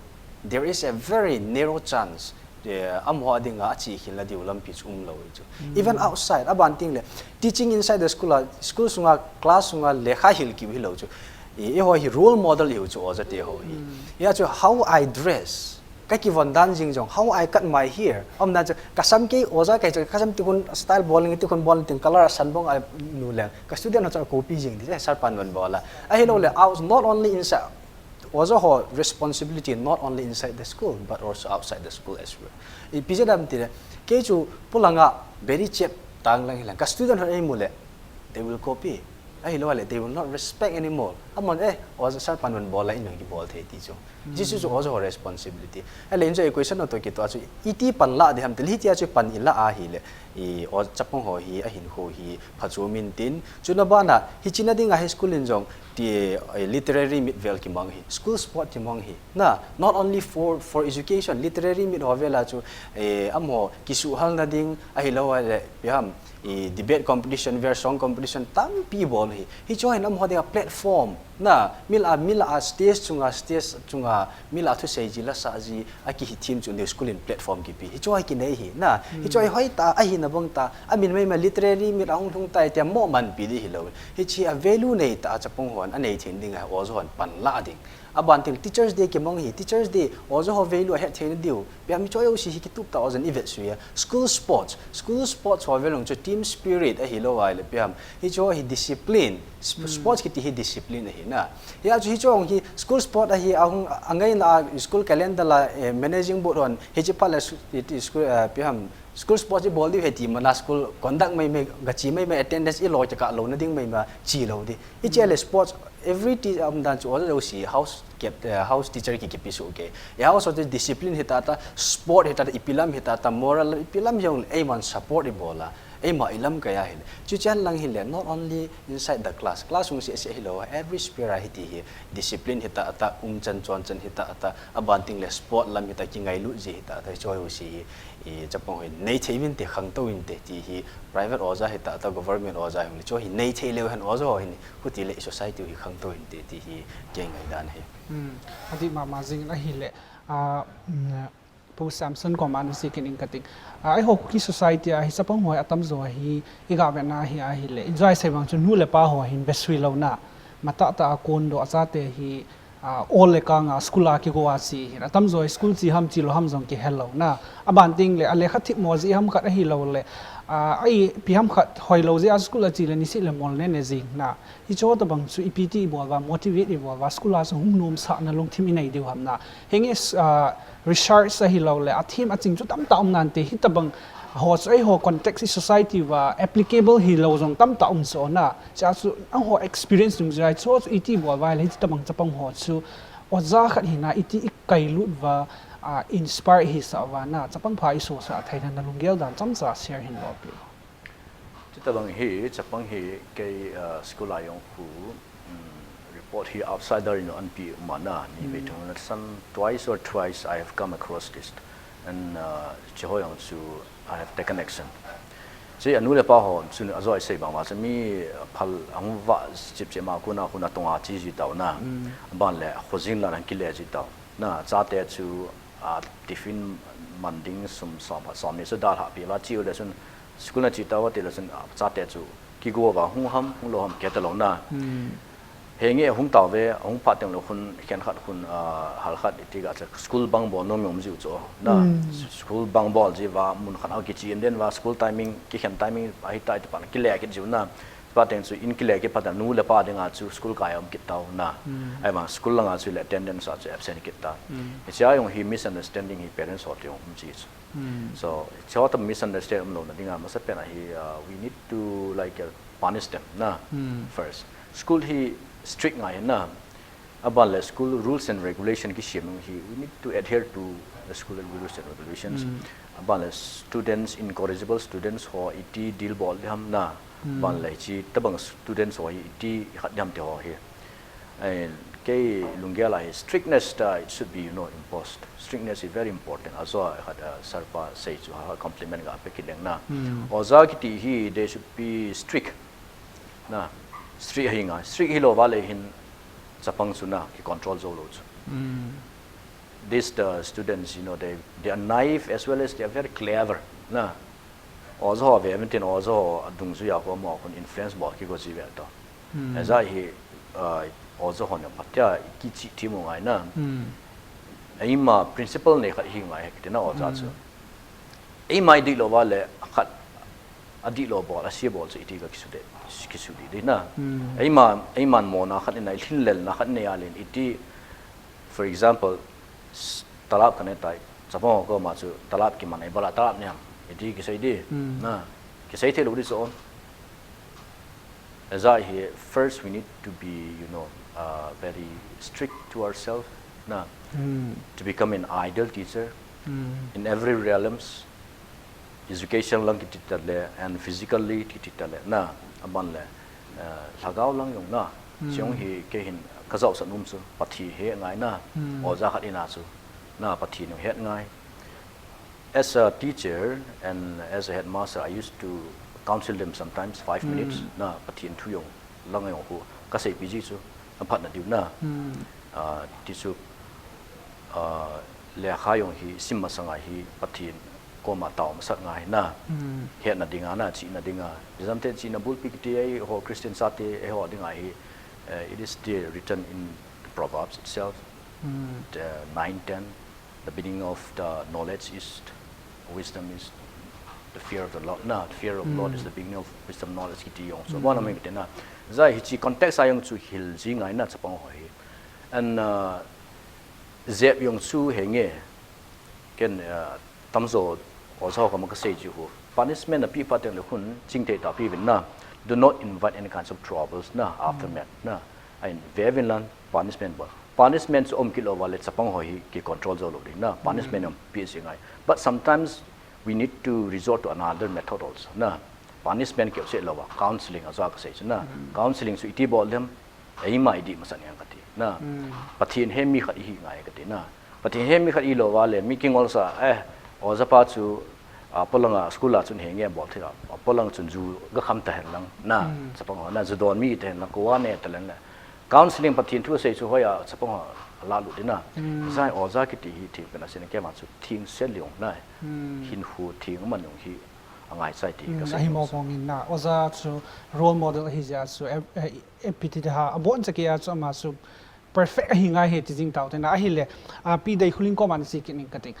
there is a very narrow chance. Eh, amaho dinga a chi hin la diu lampi chu um lo chu. Even outside, aban ting le, teaching inside the school a, school sunga, class sunga, lekha hil kiu hi lo chu. Eh, i ho hi role model iu chu oja te ho hi. Ya chu, how I dress. Ka kivon dan jing jong, how I cut my hair. Om na chu, ka sam kei oja kei chu, ka sam ti khun style bol nge ti khun bol ting color a san bong a nu le. Ka student ho chu copy jing di, eh, sir pan van bol a. Ahi lo le, out, not only inside, oja ho responsibility not only inside the school, but also outside the school as well. Ipi je dam ti le, kei chu pulanga, very chep tang lang hilang. Ka student ho ei mu le, they will copy. Ahi lo le, they will not respect anymore. Amon, eh, oja sir pan van bol a in jong ki bol thei ti chu. Hichi chu oja ho responsibility. Ale in chu equation to ki to chu iti pan la de ham te le hiti a chu pan i la a hi le. I o chapang ho hi a hin ho hi pha chu min tin. Chu na bana hichi na dinga hi school in jong ti, eh, literary meet vel ki mang hi. School sport ki mang hi. Na, not only for, for education, literary meet ho vel a chu, eh, amaho kisuhal na ding, ahi lo le, ipi ham, i debate competition, ver song competition, tampi bol hi. Hichi ho hin amaho dinga platform. Na, mila, mila a stage chunga, stage chunga, mila thusei ji la sa ji, a ki hi thim chu new school in platform kipi. Hichi ho hi kinei hi. Na, hichi ho hi hoi ta, ahi na bang ta, a min mai ma literary meet a hung lhung tai tia mo man pi di hi lo. Hichi a value nei ta a chapang hon, a nei thei ding a oja hon pan la ding. Aban til Teachers Day ki mang hi, Teachers Day, oja ho value a het thei na diu. Ipi ham hichi ho si hi kitup ta ojan i vet sui a. School sports. School sports ho vel ung chu team spirit ahi lo ai le ipi ham. Hichi ho hi discipline. Sp-, sports kiti hi discipline ahi na. Hia chu hichi ho hi school sport ahi a hung a ngai na school calendar la, eh, managing board hon. Hichi pha le su-, i, i school, eh, ipi ham. School sports i bol diu he ti mana school conduct mai mai, ga chi mai mai, attendance i lo cha ka lo na ding mai ma chi lo di. Hichi le sports, every ti, um, dan chu oja jo si house kept, eh, house teacher ki kipi su ke. E house of discipline hi ta ta, sport hi ta ta, ipi lam hi ta ta, moral lam, ipi lam jong eiman support i bol a. Eima i lamkai a hi le. Chu chan lang hi le, not only inside the class. Class hung si si hi lo, every sphere a hi ti hi. Discipline hi ta ta, um chan chon chan hi ta ta, aban ting le sport lam hi ta, ki ngailut ji hi ta ta, hichi ho si hi. I chapang ho nei thei vin te, khangtou vin te ti hi. Private oja hi ta ta, government oja hi le, hichi ho hi nei thei leu hen oja ho hi ni. Huti le i society hi khangtou vin te ti hi kei ngaidan hi. Hmm. Adi mama jing in ahi le, ah, mm, Pu Samson koma na si kin in ka ting. Ah, eiho Kuki society a hi chapang ho atam jo hi, i ga ve na hi ahi le. In joi sei vang chu nu le pa ho hin ve sui lo na. Mata ta a kon do a chate hi, Ah, ol le kang a school a kigo a chi hin. Atamjo school chi ham chi lou ham jong kihelou na. Aban teng le, a lekha thip mo ji ham khat ahilou le. Ah, ipi ham khat hoilou ji a school a chi le nisih le mol ne ne jing na. Hiche ho tobang chu ipi ti ibol uva, motivate ibol uva, school a chu hung nomsah na lungthim inei diu ham na. Henge, ah, research ahilou le, athem aching chu tamtah um nante, hitobang ho chu eiho context i society uva applicable hilou jong tamtah um chu na. Chua chu eiho experience dungjuia chu, chu iti bol uva le, hitobang chapang ho chu oja khat hina iti i kailut uva, ah, inspire hisah uva na, chapang pha i sosah theina na lunggel dan chomcha share hin bol peh. Chutobang hi, chapang hi kei, ah, school a jong khu, um, report hi outsider in anpeh ma na, ni vei thum na san, twice or thrice I have come across this. And, ah, hiche ho jong chu I have taken action. Hiche anu le apa ho chun ajo isei bang uva chu mi phal ahung vah chipchip ma kona kona tonga chi ji tau na. Aban le khojin la hung kile ji tau. Na, chate chu, ah, tiffin man ding sum som khat som ni chu dalha peh uva chi u le chun school na chi tau ti le chun, ah, chate chu kigo uva hung ham, hung lou ham kiheta lou na. Henge hung tauve, hung phat teng le khun, khenkhat khun, ah, hal khat iti ga chu school bang bol nom jong um jiu chu. Na, school bang bol ji uva, mun khat a kichi in den uva, school timing, kikhen timing, ahitai ti pan kile kit jiu na. Chuphat teng chu in kile kit phat a nu le pa dinga chu school kai um kit tau na. Ahivang school langa chu le attendance a chu absent kit ta. Hichea jong hi misunderstanding hi parents ho teng um ji chu. So, hiche ho tobang misunderstand um louna dinga, masapen a hi, uh, we need to, like, uh, punish them na first. School hi strict ngai na. Aban le school rules and regulation kisem hi, we need to adhere to the school rules and regulations. Aban le students, incorrigible students ho iti deal bol ding ham na. Aban le hiche tobang students ho hi iti khat ding ham ti ho hi. Ai, kei lunggel a hi strictness ta it should be, you know, imposed. Strictness is very important. Ajo khat, ah, sir pa sei chu ha compliment ga pe kit leng na. Oja kiti hi they should be strict. Na, strict hi ngai, strict hilou va le hin chapang chu na, ki control jou lou chu. This the students, you know, they, they are naive as well as they are very clever. Na, oja ho ve, min tin oja ho adungjuia ko mo kon influence bol kigo ji ve to. Aja hi, ah, oja ho ne patia kichi ti mo ngai na. Eima principle nei khat hi ngai he kiti na oja chu. Eima i dihlou va le khat a dihlou bol, a se bol chu iti ka kisu de, kisu di di na. Eima, eiman mona khat nei, lhinlelna khat nei a len iti, for example, s-, talap ka ne tai, chapang ho koma chu talap kiman ei bala talap niam, iti kisei di, na, kisei thei lou di chu. Aja hi, first we need to be, you know, uh, very strict to ourselves, na, to become an ideal teacher in every realms, education lang kiti tale, and physically kiti tale, na, aban le, uh, lhagao lang jong na, chung hi kei hin ka jaosah nom chu, Pathen he ngai na, oja khat ina chu, na, Pathen jong het ngai. As a teacher and as a headmaster, I used to counsel them sometimes five minutes, na, Pathen thu jong lang jong khu ka seipi ji chu, a phatna diu na. Ah, ti chu, ah, lekha jong hi sim masanga hi Pathen koma tao masat ngai na. Hetna dinga na, chihna dinga. Jamte chihna bulpi kiti eiho Christian chate eiho dinga hi, eh, it is there written in the Proverbs itself, the nine ten. The beginning of the knowledge is wisdom is the fear of the Lord. Na, the fear of Lord is the beginning of wisdom, knowledge kiti jong. So, bon amin kiti na. Jai hiche context a jong chu hil ji ngai na chapang ho hi. And, uh, jep jong chu henge. Ken, uh, tamjo oja ho koma ka sei ji hu. Punishment a pi pa teng le hun chingthei tah pi vin na. Do not invite any kinds of troubles na, aftermath na. Ahin ve vin lang punishment bol. Punishment chu um kit lou va le chapang ho hi ki control jou lou ding na. Punishment um pi ji ngai. But sometimes we need to resort to another method also na. Punishment keu se lou va, counseling a ja ka sei chu na. Counseling chu iti bol dem, eima i dih masat niang kati na. Pathen he mi khat i hi ngai kati na. Pathen he mi khat i lou va le mi kingol sa, eh, oja pa chu, a, polanga school a chun henge bol thei a, a, polang chun ju ga kham ta hen lang na, chapang ho na, ju don mi ta hen lang, ko a ne ta len le. Counseling Pathen thu sei chu hoi a, chapang ho la lut ding na. Jai oja kiti hi thing pen a sin ke ma chu thing se liong na. Hin hu thing man jong hi a ngai chai ti ka sei. Ahi mo pong in na. Oja chu role model hi ja chu, eh, eh, eh, piti ha, a bon cha ke a chu ama chu perfect ahi ngai hi ti jing tau te na ahile, a, Pi Deikholing koma sei kit ning kating.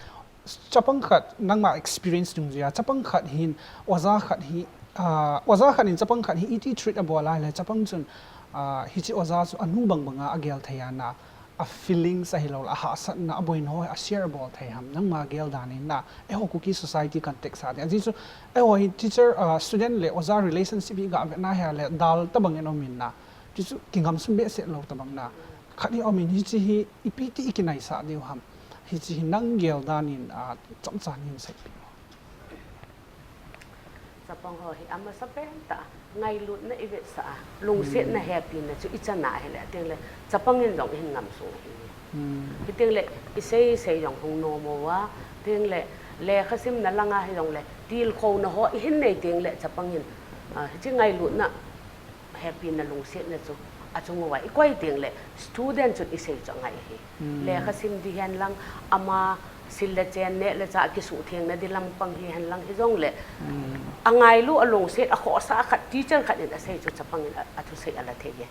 Chapang khat nangma experience dungjuia, chapang khat hin, oja khat hi, a, oja khat in chapang khat hi iti treat abol ahile, chapang chun, a, hiche oja chu anu bang banga agel thei a na, a feelings ahilou, a hahsatna, aboina ho, a share abol thei ham, nangma gel dan in na, eiho Kuki society context a ding. Ajeh chu, eiho hi teacher, a, student le oja relationship hi ga vet na hile, dal tabang in um in na, Chuchu kingamsung behseh lou tabang na. Khat hi um in hiche hi ipi ti i kinaisah diu ham. Hiche hi nang gel dan in, a, chomcha nei seipeh. Chapang ho hi amasa pen tah a, ngailutna i vetsah a, lungsetna hepina chu i chan a ahile, tengle chapang in jong i hin ngamsung ahi. Hitengle i sei sei jong hung nom uva, tengle lekha simna langa hijongle tilkhouna ho i hin nei tengle chapang in, a, hiche ngailutna hepina lungsetna chu achung uva i koi tengle student chun i sei chu angai ahi. Lekha sim di hen lang, ama sil le chen, neh le chah kisuhthengna di lampang hi hen lang hijongle, angailu, alungset, akhohsah khat, teacher khat in asei chu chapang in a, athusei ala thei e.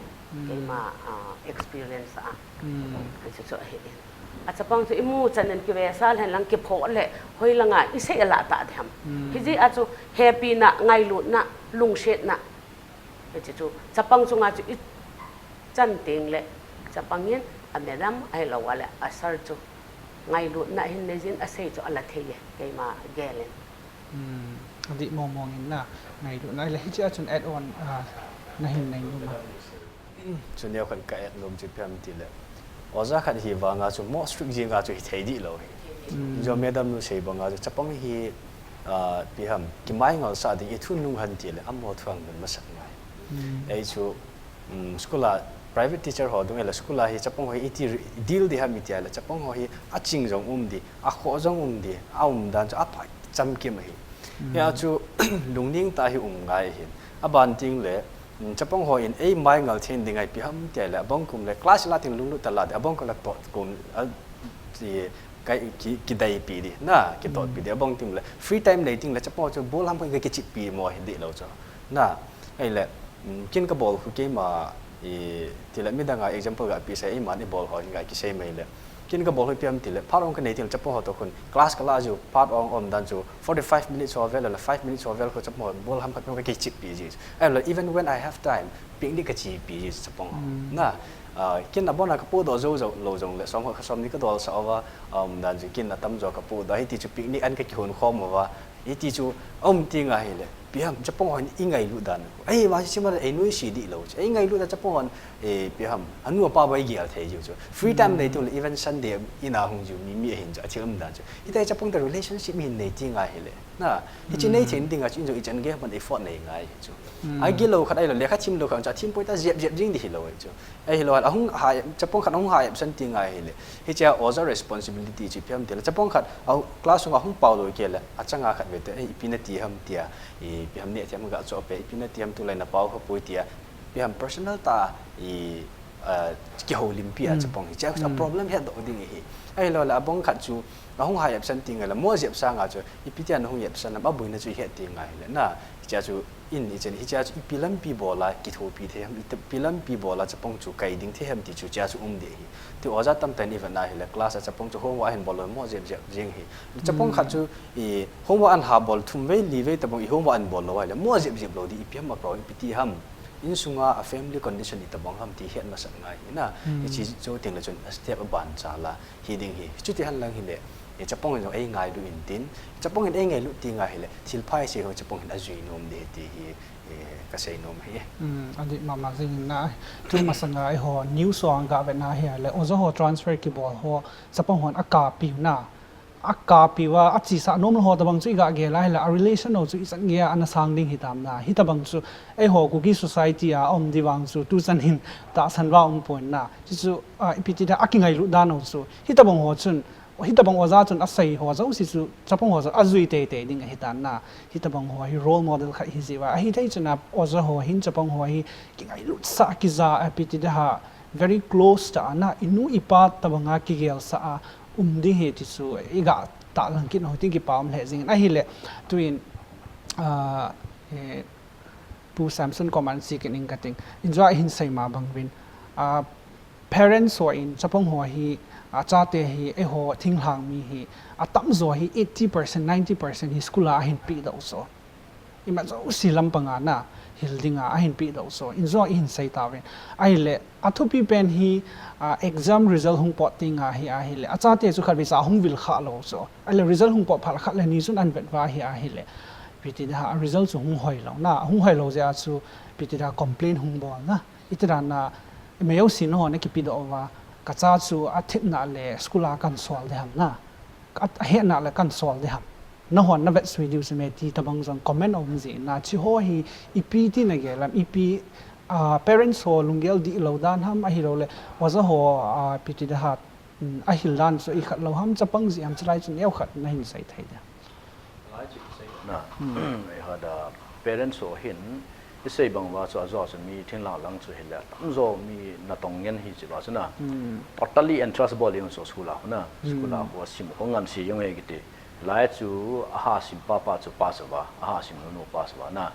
Keima, a, experience a. Hichu chu ahi in. Achapang chu imu chan in kivesal hen lang, kiphoh le, hoilanga i sei ala tah ding ham. Hijeh a chu hepina, ngailutna, lungsetna, hiche chu chapang chunga chu i chan tengle, chapang in, a madam ahilou le a sir chu ngailutna ahin nei jin, asei chu ala thei e, keima gel in. Adih mong mong in na, ngailutna ahile hiche a chun add on, a, nahin nei nom a? Chu neokhat ka add nom chu ipi ham itile, oja khat hi vanga chu moh strict jeng a chu hithei dih lou hi. Jong madam nu sei banga chu chapang hi, a, ipi ham, kimaingaisah ding, i thu nung hen tile amaho thu ahung dong masat ngai. Ei chu, school a private teacher ho dung ahile school a hi chapang ho hi iti deal ding ham iti ahile chapang ho hi aching jong um ding, akhoh jong um ding, aumdan chu apha chamkim ahi. Hia chu lungneng tah a hi um ngai ahin. Aban tengle, chapang ho in ei maingal thei ding a ipi ham iti ahile, abang kum le class la teng lunglut tah la ding, abang kum le tot kum, a, ki, kideipi ding, na, kitotpi ding, abang tengle free time nei tengle chapang ho chu ball ham khat kicheppi mo hi dih lou chu, na, ahile, ken kabol khu keima, itile midang a example ga pesah, eiman ibol ho hin ga kisei mai le, ken kabol khu ipi ham itile phat ong kanei tengle chapang ho toh khun class kala jiu, phat ong umdan chu forty five minutes ho vel le five minutes ho vel khu chapang ho ball ham khat kakicheppi ji. Ahile even when I have time, picnic kachepi ji chapang ho, na, ken abona kapohdoh jou jou lou jongle som khat khat somni kadolsah uva, umdan chu ken atamjo kapohdoh, hiti chu picnic an kakihon khom uva, hiti chu aum tenga ahile ipi ham, chapang hon ingailut dan khu, ei, ma, hiche ma ei nuisat dih lou chu, eingailutna chapang hon, ipi ham, anu apa bou eigel thei jiu chu, free time nei tengle even Sunday in a hung jiu mi, mi ahin chu, athil umdan chu, hitia chapang te relationship ihin nei tenga ahile, na, hiche nei thei dinga chu in jong ichan gei hon effort nei ngai chu. Agilou khat ahilou, lekha themlou khat chu athempoi ta jep jep jing ding hilou chu. Ahilou, ahung ha, chapang khat ahung ha absent tenga ahile, hichea oja responsibility chu ipi ham itile chapang khat class sunga ahung paolou kei le achanga khat vete, ipi nati ham tia, ipi ham neh them gachoh pen, ipi nati ham tulai napaokha poi tia, ipi ham personal tah a, kihoulimpi a chapang hichea problem hetdoh ding ahi. Ahilou le abang khat chu ahung ha absent tenga le mo jep sanga chu ipi tia nahung absent ham, aboina chu ihet tenga ahile, na, hichea chu in ichan, hichea chu ipi lampi bol a kithopi thei ham, ipi lampi bol a chapang chu kai ding thei ham ti chu hichea chu um ding ahi. Ti oja tamtah in ivet na ahile class a chapang chu homework ahin bol lou mo jep jep jeng ahi. Chapang khat chu homework ahin ha bol thum vei li vei tabang, i homework ahin bol lou ahile mo jep jep lou ding, ipi ham apro, ipi ti ham, insunga a family condition itobang ham ti het masat ngai ahi na. Hiche jou tengle chun a step abancha la hi ding ahi. Chuti hen lang hile, chapang in jong eingailu intin, chapang in eingailut tenga ahile thilpha isei ho chapang hin ajui nom ding ahi ti hi kasei nom ahi. Adih mama jing in na, tu masanga eiho news ho a gavet na ahile oja ho transfer kibol ho chapang hon akapiu na, akapiu a, achesah nom lou ho tobang chu iga gel a ahile a relation ho chu ichan gei a ana sang ding hitam na, hitobang chu eiho Kuki society a aum ding vang chu tuchan hin tahsan va umpon na, chuchu, ipi ti ding, akingailut dan ho chu hitobang ho chun, hitobang oja chun asei ho jouse chu chapang ho chu ajui teitei ding ahitan na, hitobang ho hi role model khat hijeh uva, ahithei chun a oja ho hin chapang ho hi kingailutsah a, kija a, ipi ti ding ham, very close tah a na, inu ipa tobanga kigelsah a um ding ahi ti chu iga tahlang kit u hitin, kipa um lheh jing in ahile, tuin, Pu Samson koma sei kit ning kating, ijeh a ihin sei ma bang uvin, Parents ho in chapang ho hi, achate hi, eiho thinglhang mi hi, atamjo hi eighty percent, ninety percent hi school a ahin pedoh chu. Ima jouse lampanga na hil dinga ahin pedoh chu. Injo ihin sei tauvin. Ahile, athupi pen hi, a, exam result hung pot tenga hi ahile, achate chu khatvei cha hung vil kha lou chu. Ahile, result hung pot phat khat le ni chun ahin vet uva hi ahile, ipi ti da, a result chu hung hoi lou na, hung hoi lou jeh a chu, ipi ti da, complain hung bol na. Iti dan a, ima jouse nahon nakipedoh uva, kacha chu athepna le school a kahin sol ding ham na, a, ahetna le kahin sol ding ham. Nahon navet sui diu chu me ti tobang jong comment aum jin na, hiche ho hi ipi ti nagel ham, ipi, a, parents ho lunggel dihlou dan ham, ahilouleh, oja ho, a, ipi ti da ham, um, ahil dan chu ikhat lou ham, chapang jeh ham, chulai chu neokhat nahin sei thei ding. Lai chu kisei na. Eiho da parents ho hin, isei bang uva chu ajo chu mi thinglhang lang chu hile, atamjo mi natong ngen hi hiche uva chu na. Totally entrust bol jeng chu school a khu na. School a khu asim khu ngansi jeng e kiti. Lai chu aha sim papa chu pass uva, aha sim nunu pass uva na.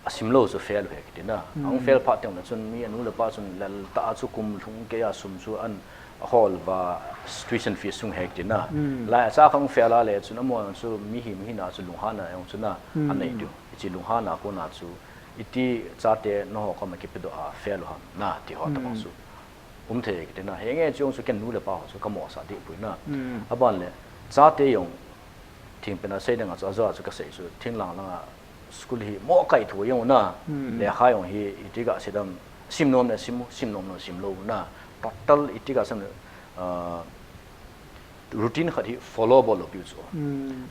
Asim lou chu fail u ahi kiti na. Ahung fail phat teng le chun mi anu le apa chun lel tah a chu kum lhung keiya sum chu ahin hol uva, tuition fees sung ahi kiti na. Lai acha kha hung fail a le chun amahon chu mihem hina chu lunghanna jong chu na, anei diu. Hiche lunghanna kona chu iti chate nangho koma kipedoh a fail u ham na ti ho tobang chu um thei kiti na. Henge chu jong chu ken nu le pa ho chu kamohsah deh poi na. Aban le chate jong thingpen a sei dinga chu ajo a chu kasei chu thinglhang langa school hi mo kaitho jeng u na. Lekha jong hi iti ga sei dam, sim nom le sim u, sim nom le sim lou u na. Total iti ga sei dam, ah, routine khat hi follow bol lou piu chu.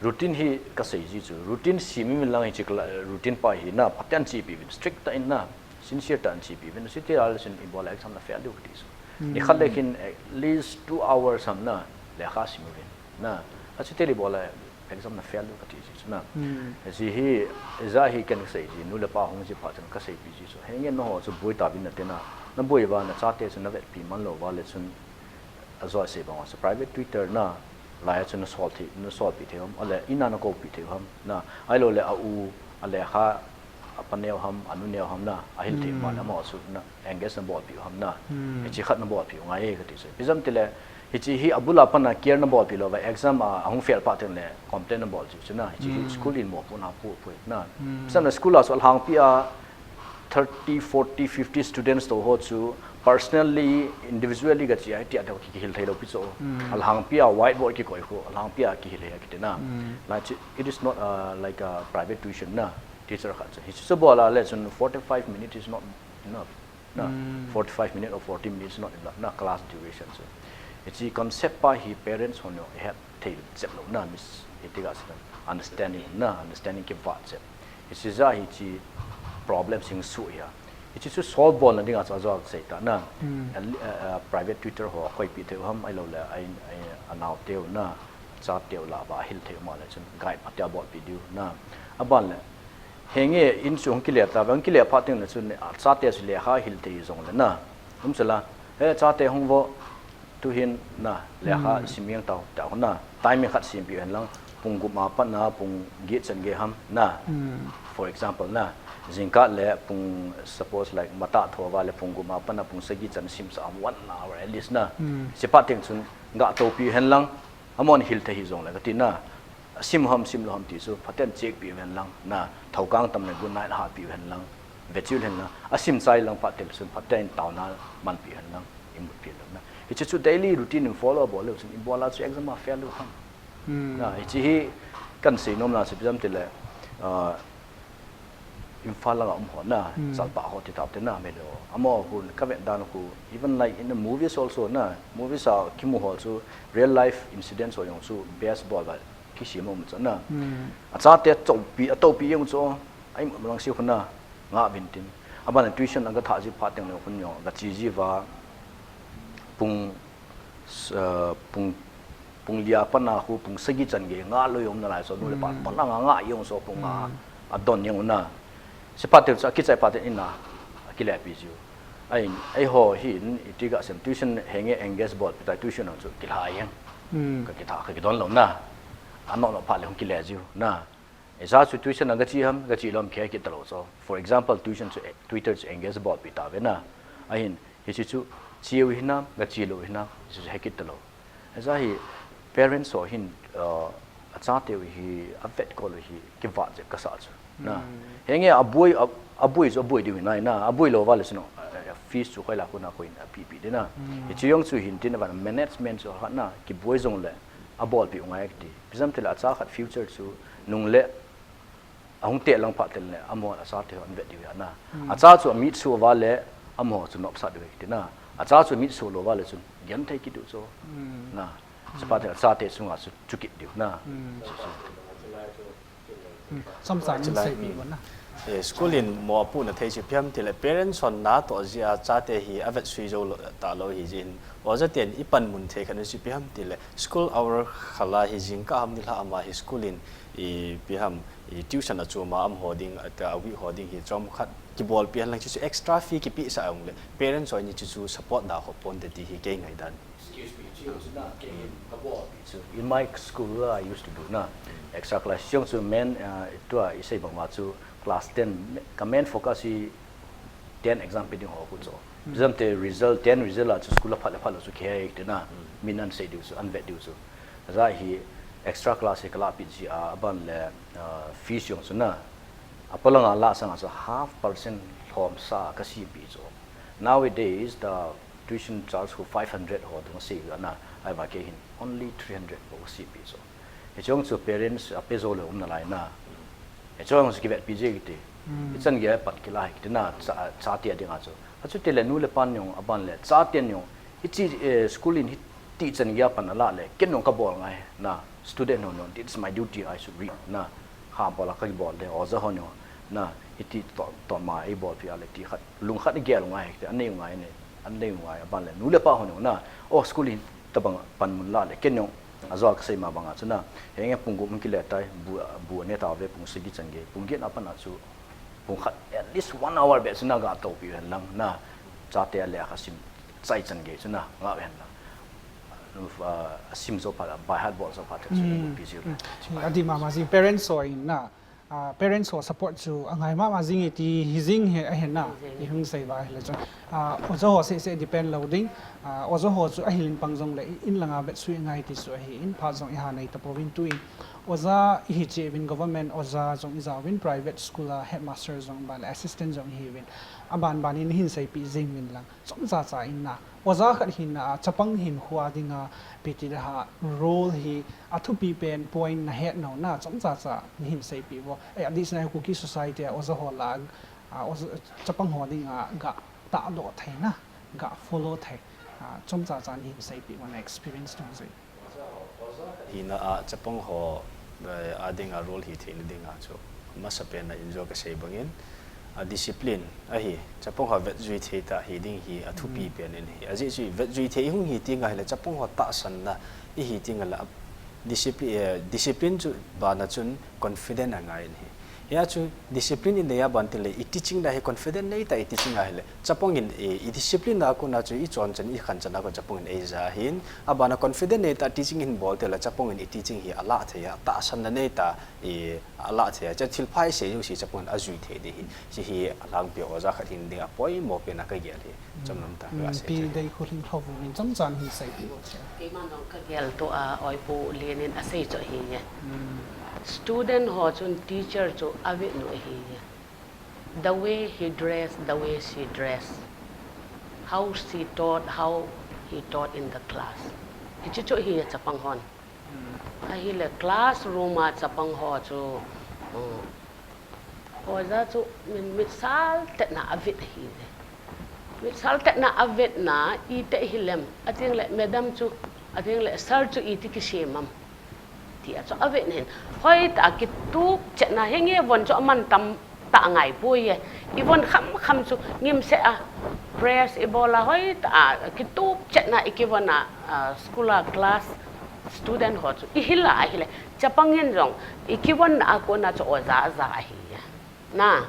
Routine hi kasei ji chu. Routine sem in lang hiche kala, routine pa hi na, phaten chepi uvin, strict tah in na, sincere tah in chepi uvin. Chuti a le chun ibol a exam na fail diu kati chu. Nikhat le khin at least two hours ham na, lekha sim uvin. Na, achuti le ibol a exam na fail diu kati ji chu na. Hiche hi, ijat hi ken kasei ji, nu le pa hung ji phat chun kaseipi ji chu. Henge nangho chu boi tauvin nate na, naboi uva nachate chu navetpi man lou uva le chun, ajo a sei bang uva chu private tutor na, lai a chu nasol thei, nasolpi thei u ham, ahile in a nakoupi thei u ham na, ahilouleh a u, alekha, apa neo ham, anu neo ham na, ahil thei u ham le amaho chu na, engage nabolpi u ham na, hiche khat nabolpi u ngai e kati chu. Ipi jeh ham itile, hiche hi abul a pat na care nabolpi lou uva, exam a, ahung fail phat teng le complain nabol ji chu na, hiche hi school in mopohna apoh poi na. Ipi jeh ham le school a chu alhangpi a, thirty, forty, fifty students toh ho chu personally, individually gache a, hitia toh kihil thei lou pi chu. Alhangpi a whiteboard kikoi khu, alhangpi a kihil e kiti na. Like, it is not, uh, like a private tuition na, teacher khat chu. Hiche chu bol a le chun forty-five minutes is not enough. Na, forty-five minutes or forty minutes is not enough na, class duration chu. Hiche concept pa hi parents hon jong ihet thei jep lou na, miss, iti ga sei dam, understanding na, understanding kivat jep. Hiche jeh a hiche problem sing suh hi a. Hiche chu solve bolna dinga chu ajo a kasei ta na. A, a, a, private tutor ho akoipi thei u ham, ahilouleh a, a, anaoteu na, achateu lah a ahil thei u ham le chun guide phatea bolpi diu na. Aban le, henge in chu hung kile ta, hung kile phat teng le chun achate chu lekha hil thei jong le na. Um chu la, he chate hung vo, tuhin na, lekha sim jeng tao, tao na, timing khat sempi u hen lang, pung gup a pat na, pung get chan gei ham na. For example na, jingkah le pung, suppose like, matah thou va le pung gup a pat na, pung sagi chan simsah ham, one hour at least na. Hiche phat teng chun, ga toupi u hen lang, amahon hil thei hijong le kati na, asim u ham, sim lou ham ti chu, phaten check pi u hen lang na, thoukang tam le good night hahpi u hen lang, vechi u hen lang, asim chai lang phat teng chun, phaten taona manpi u hen lang. Imutpi lou na. Hiche chu daily routine in follow bol leu chun, ibol a chu exam a fail lou ham. Na, hiche hi kasei nom na chu ipi jeh ham itile, ah, Imphal langa um ho na, chalpah ho ti tao te na, mele ho. Amaho khu, kavet dan khu, even like in the movies also na, movies a kimu ho chu, real life incidents ho jong chu base bol uva kisem um chu na. Achate choupi, atoupi jong chu, a imut lang si khu na, ngah uvin tin. Aban tuition a gathah ji phat teng le khu jong, gache ji uva, pung, s-, uh, pung, pung li a pat na khu, pung sagi chan gei ngah lou jong um nalai so, nu le pa, pang nga ngah jong so, pung nga, adon jong u na. Hiche phat teng chu, akichai phat teng in a, akilepi jiu. Ahin, eiho hin, iti ga sei dam, tuition henge engage bolpi tai, tuition hung chu kilha jeng. Kakitha, kakidon lou na. Anoh noh phat le hung kile jiu na. Ijat chu tuition a gache ham, gache lou ham, kihei kit talou so. For example, tuition chu, tutor chu engage bolpi tauve na. Ahin, hiche chu, Chiu hina, ga chi lo hina, chu hekit ta lo. Aja hi parents ho hin, uh, achate u hi avet kol u hi kivat jep kasa chu. Na. Henge aboi, ab-, aboi chu aboi diu hina, na. Aboi lo vale chu no, uh, fees chu khoi la khu na khoi na pi pi de na. Hichi jong chu hin tin van management chu khat na, kiboi jong le, abolpi u ngai kiti. Pijam te le acha khat future chu nung le, ahung te lang phat tel le, amaho achate ho an vet diu ya na. Acha chu amit chu vale, amaho chu nopsah diu kiti na. Acha chu amit chu lo vale chun, gen thei kit diu chu. Na. Chu phat tel achate chunga chu, chu kit diu na. Chu, chu. Samsa ni sei pi na. Eh, school in mo apu na thei chu piam ti le parents hon na to jia chate hi avet sui jo lo ta lo hi jin. Oja ten i pan mun thei khan chu piam ti le school hour khala hi jing ka ham ni la ama hi school in i piam i tuition a chu ma am ho ding a ta wi ho ding hi chom khat kibol pi han lang chu extra fee kipi sa ong le parents hon ni chu chu support da ho pon te ti hi kei ngai dan. Excuse me, chiu chu na, kei hin ka bol pi chu. In my school la I used to do na. Extra class, chiu chu men, uh, tua i sei bang ma chu class ten, ka men focus hi ten exam pe ding ho khu chu. Exam te result, ten result la chu school la phat la phat la chu kei te na. Min an sei diu chu, an vet diu chu. Aja hi extra class hi ka la pi ji a, aban le, uh, fees jong chu na. Apolanga la sang a chu half percent lhom sa ka si pi chu. Nowadays, the tuition charge khu five hundred ho dung si ga na, ai va kei hin only three hundred bo si pi so. Hichong chu parents a pe zo le um na lai na. Hichong chu kivet pi je kiti. Hichan ge pat kila hi kiti na cha, chate a ding a chu. Achu te le nu le pan jong aban le chate jong. Hichi, eh, school in hiti chan ge pan ala le ken jong ka bol ngai na. Student ho jong, it's my duty, I should read na. Ha bol a ka bol de, oja ho jong na. Hiti to, to ma i bol pi a le ti khat. Lungkhat i gel ngai, an nei ngai ne, an nei ngai, aban le, nu le pa hon na, o school in tabang panmun la le, ken jong, ajo a kasei ma banga chu na, henge pung gup hung kile tai, bu, bu ne ta ve pung sagi chan ge, pung get na pan a chu, pung khat, at least one hour be chu na ga to pi hen lang, na, chate a le a ka sim, chai chan ge chu na, nga hen lang. Lu fa, a sim zo pha, by heart bol zo pha te chu, pi ji. Adi mama ji parents ho in na, Ah, parents ho support chu angai mama jing e ti hi jing hi ahi na, i hung sei va hi le chun. Ah, oja ho sei sei depend lo ding. Ah, oja ho chu ahil in pang jong le in langa vet sui ngai ti chu ahi in pha jong i ha nei ta po vin tu in. Oja i hi che vin government oja jong i ja vin private school a headmaster jong ba le assistant jong i hi vin. Aban ban in hin sei pi jing vin lang. Chomcha cha in na, oja khat hin na, chapang hin khua dinga, piti le ha, role hi, athupi pen point na het no na, chomcha cha, ni hin sei pi vo. Eh, adi sina Kuki society a, oja ho la, a, oja, chapang ho dinga, ga ta do thei na, ga follow thei, a, chomcha cha ni hin sei pi vo na experience dong sei. Hina a chapang ho, eh, a dinga role hi theina dinga chu masa pen na injo ka sei bangin, a discipline ahi, chapang ho vet jui thei ta hi ding hi a thupi pen in hi. A ji chu vet jui thei hung hi tinga hile chapang ho tahsan na i hi tinga la discipline, eh, discipline chu bana chun confident a ngai in hi. Hia chu discipline in nei a ban tile i teaching da hi confident nei ta i teaching a hile. Chapang in i, i discipline a kona chu i chon chan i khan chan a ko chapang in ei ja hin. Abana confident nei ta teaching in bol tile chapang in i teaching hi a la thei a tahsan na nei ta i a la thei a. Cha thil phai se jo si chapang in a jui thei di hi. Si hi a lang pi oja khat hin ding a poimo pen a ka gel hi. Chomlam ta, ka sei pi chu. Dei khu hling hlo vin chomchan hi sei pi vo che. Keiman jong ka gel to a, oipu Lenin a sei chu ahi nge. Student ho chun teacher chu a vet nu ahi nge. The way he dress, the way she dress. How she taught, how he taught in the class. Hichi chu ahi nge chapang hon. Ahile classroom a chapang ho chu, um, oja chu min, mit sal tetna a vet ahi ve. Mit sal tetna a vetna, iti hilem, ating le madam chu, ating le sir chu iti kisem am. Ti a chu a vet nen. Hoi ta kitup chetna henge von chu aman tam ta ngai poi e. I von kham kham chu ngim se a. Press i bol a hoi ta kitup chetna i kivon a, a, school a class student ho chu i hil a ahile. Chapang in jong i kivon a kona chu oja a ja ahi. Na,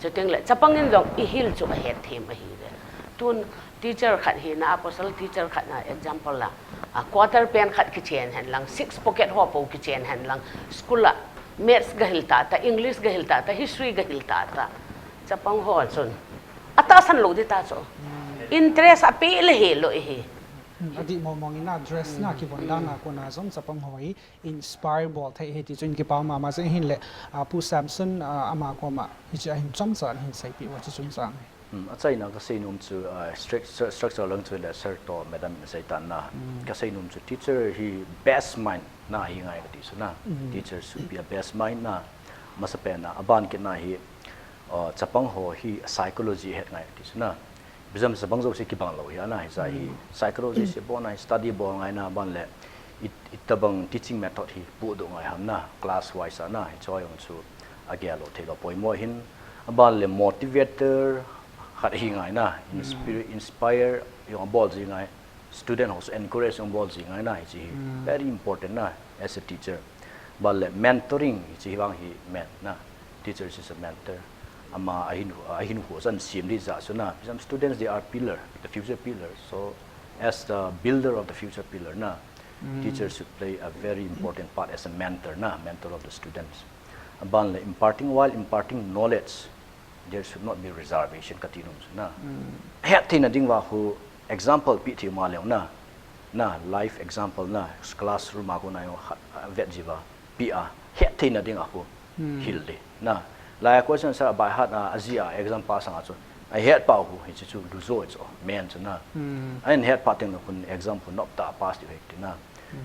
chuting le, chapang in jong i hil chu a het them ahi ve. Tun teacher khat hi na, apostle teacher khat na example la, a quarter pen khat kichen hen lang, six pocket ho po kichen hen lang, school a maths ga hil ta ta, English ga hil ta ta, history ga hil ta ta. Chapang ho chun. A tahsan lo di ta chu. Interest api le hi lo hi. Hmm, adih mong mong in a dress na kivon dan a kona jong chapang ho hi inspire bol thei hi ti chu in kipa mama jeng hin le, ah, Pu Samson, ah, ama koma hiche ahin chomcha in hin seipeh uva chu chungchang hi. Hmm, achaina kasei nom chu, ah, struc-, stru-, structure lang chu le sir to madam in asei tan na. Kasei nom chu teacher hi best mind na hi ngai kati chu na. Teacher should be a best mind na. Masapen na, aban kit na hi, ah, chapang ho hi psychology het ngai kati chu na. Bijam chapang jouse kibang lou hi ana hi jeh hi. Psychology se bon a hi study bol ngai na ban le it, itobang teaching method hi pudoh ngai ham na, class wise a na, hiche jong chu agel lou thei lou poimo hin, aban le motivator khat hi ngai na, inspire, inspire jong abol ji ngai, student ho chu encourage jong bol ji ngai na, hiche hi very important na, as a teacher. Ban le mentoring, hiche hi vang hi men na, teacher is a mentor. Ama ahin, ahin hu chan sim di jeh chu na, some students, they are pillar, the future pillar. So as the builder of the future pillar na, teachers should play a very important part as a mentor na, mentor of the students. Aban le imparting, while imparting knowledge, there should not be reservation kati nom chu na. Hetthei na ding uva khu example pe thei ma leu na, na life example na, classroom a kona jong khat, ah, vet ji uva pe a, hetthei na ding a khu hil di na. Lai a question sa by heart a, ajih a exam pass sanga chu ahet pau khu hiche chu lu jo chu men chu na. Ahin het pha teng le khun exam khu nop tah a pass diu hi ti na.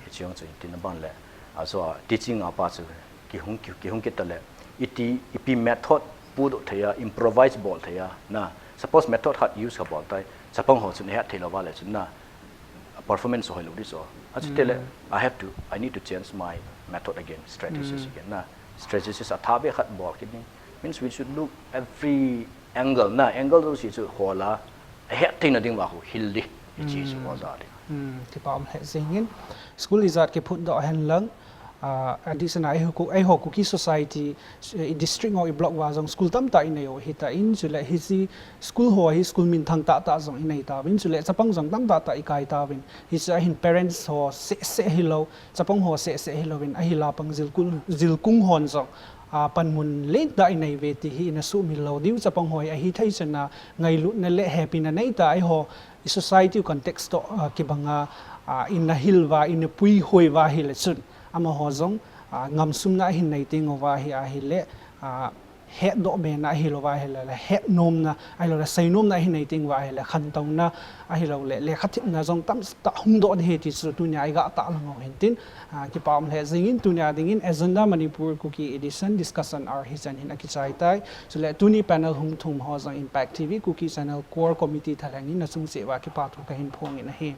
Hiche jong chu in tin aban le, ajo a teaching a pa chu kihung, ki, kihung kit ta le, iti, ipi method pudoh thei a, improvise bol thei a na. Suppose method khat use kabol tai, chapang ho chun ahet thei lou uva le chun na, performance hoi lou di chu. Achuti le, I have to, I need to change my method again, strategies again na. Strategies atha be khat bol kit ding. Means we should look every angle na, angle jouse chu hol a, ahetthei na ding uva khu hil di. Hiche chu oja ding. Hmm, kipa um lheh jeng in. School ijat kiphut doh hen lang, ah, adih sanga eiho Ku-, eiho Kuki society, eh, i district ho i block uva jong school tamtah inei u hita in, chule hiche school ho hi school minthang tahtah jong inei tauvin, chule chapang jong tamtah tah ikai tauvin. Hiche a hin parents ho seh seh hilou, chapang ho seh seh hilouvin, ahi la pang jilkung, jilkung hon jong, ah, panmun lentah inei uve ti hi ina sumil lou diu, chapang ho hi ahithei chan a ngailutna le hepina neitah a eiho i society context toh, ah, kibang a, ah, ina hil uva, ina puihoi uva hile chun, amaho jong, ah, ngamsumna ahin nei teng uva hi ahile, ah, hetdoh bena ahilou va ahile, le hetnomna ahilou le seinomna ahin nei teng uva ahile, khantouna ahilou le lekhathemna jong tamtah hungdoh ding ahi ti chu tunia iga tahlang u hin tin, ah, kipa um lheh jeng in. Tunia dingin Agenda Manipur Kuki Edition Discussion Hour hichan hin akichai tai. Chule tuni panel hung thum ho jong Impact T V Kuki Channel Core Committee thalheng in nachung cheh uva kipa thu kahin phong in ahi.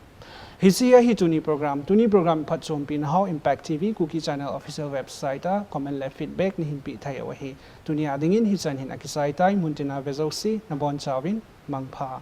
Hiche ahi tuni program. Tuni program phatchompi nahou Impact T V Kuki Channel official website a comment le feedback nahin peh thei u ahi. Tunia dingin hichan hin akichai tai, muntina vejouse nabonchauvin mangpha.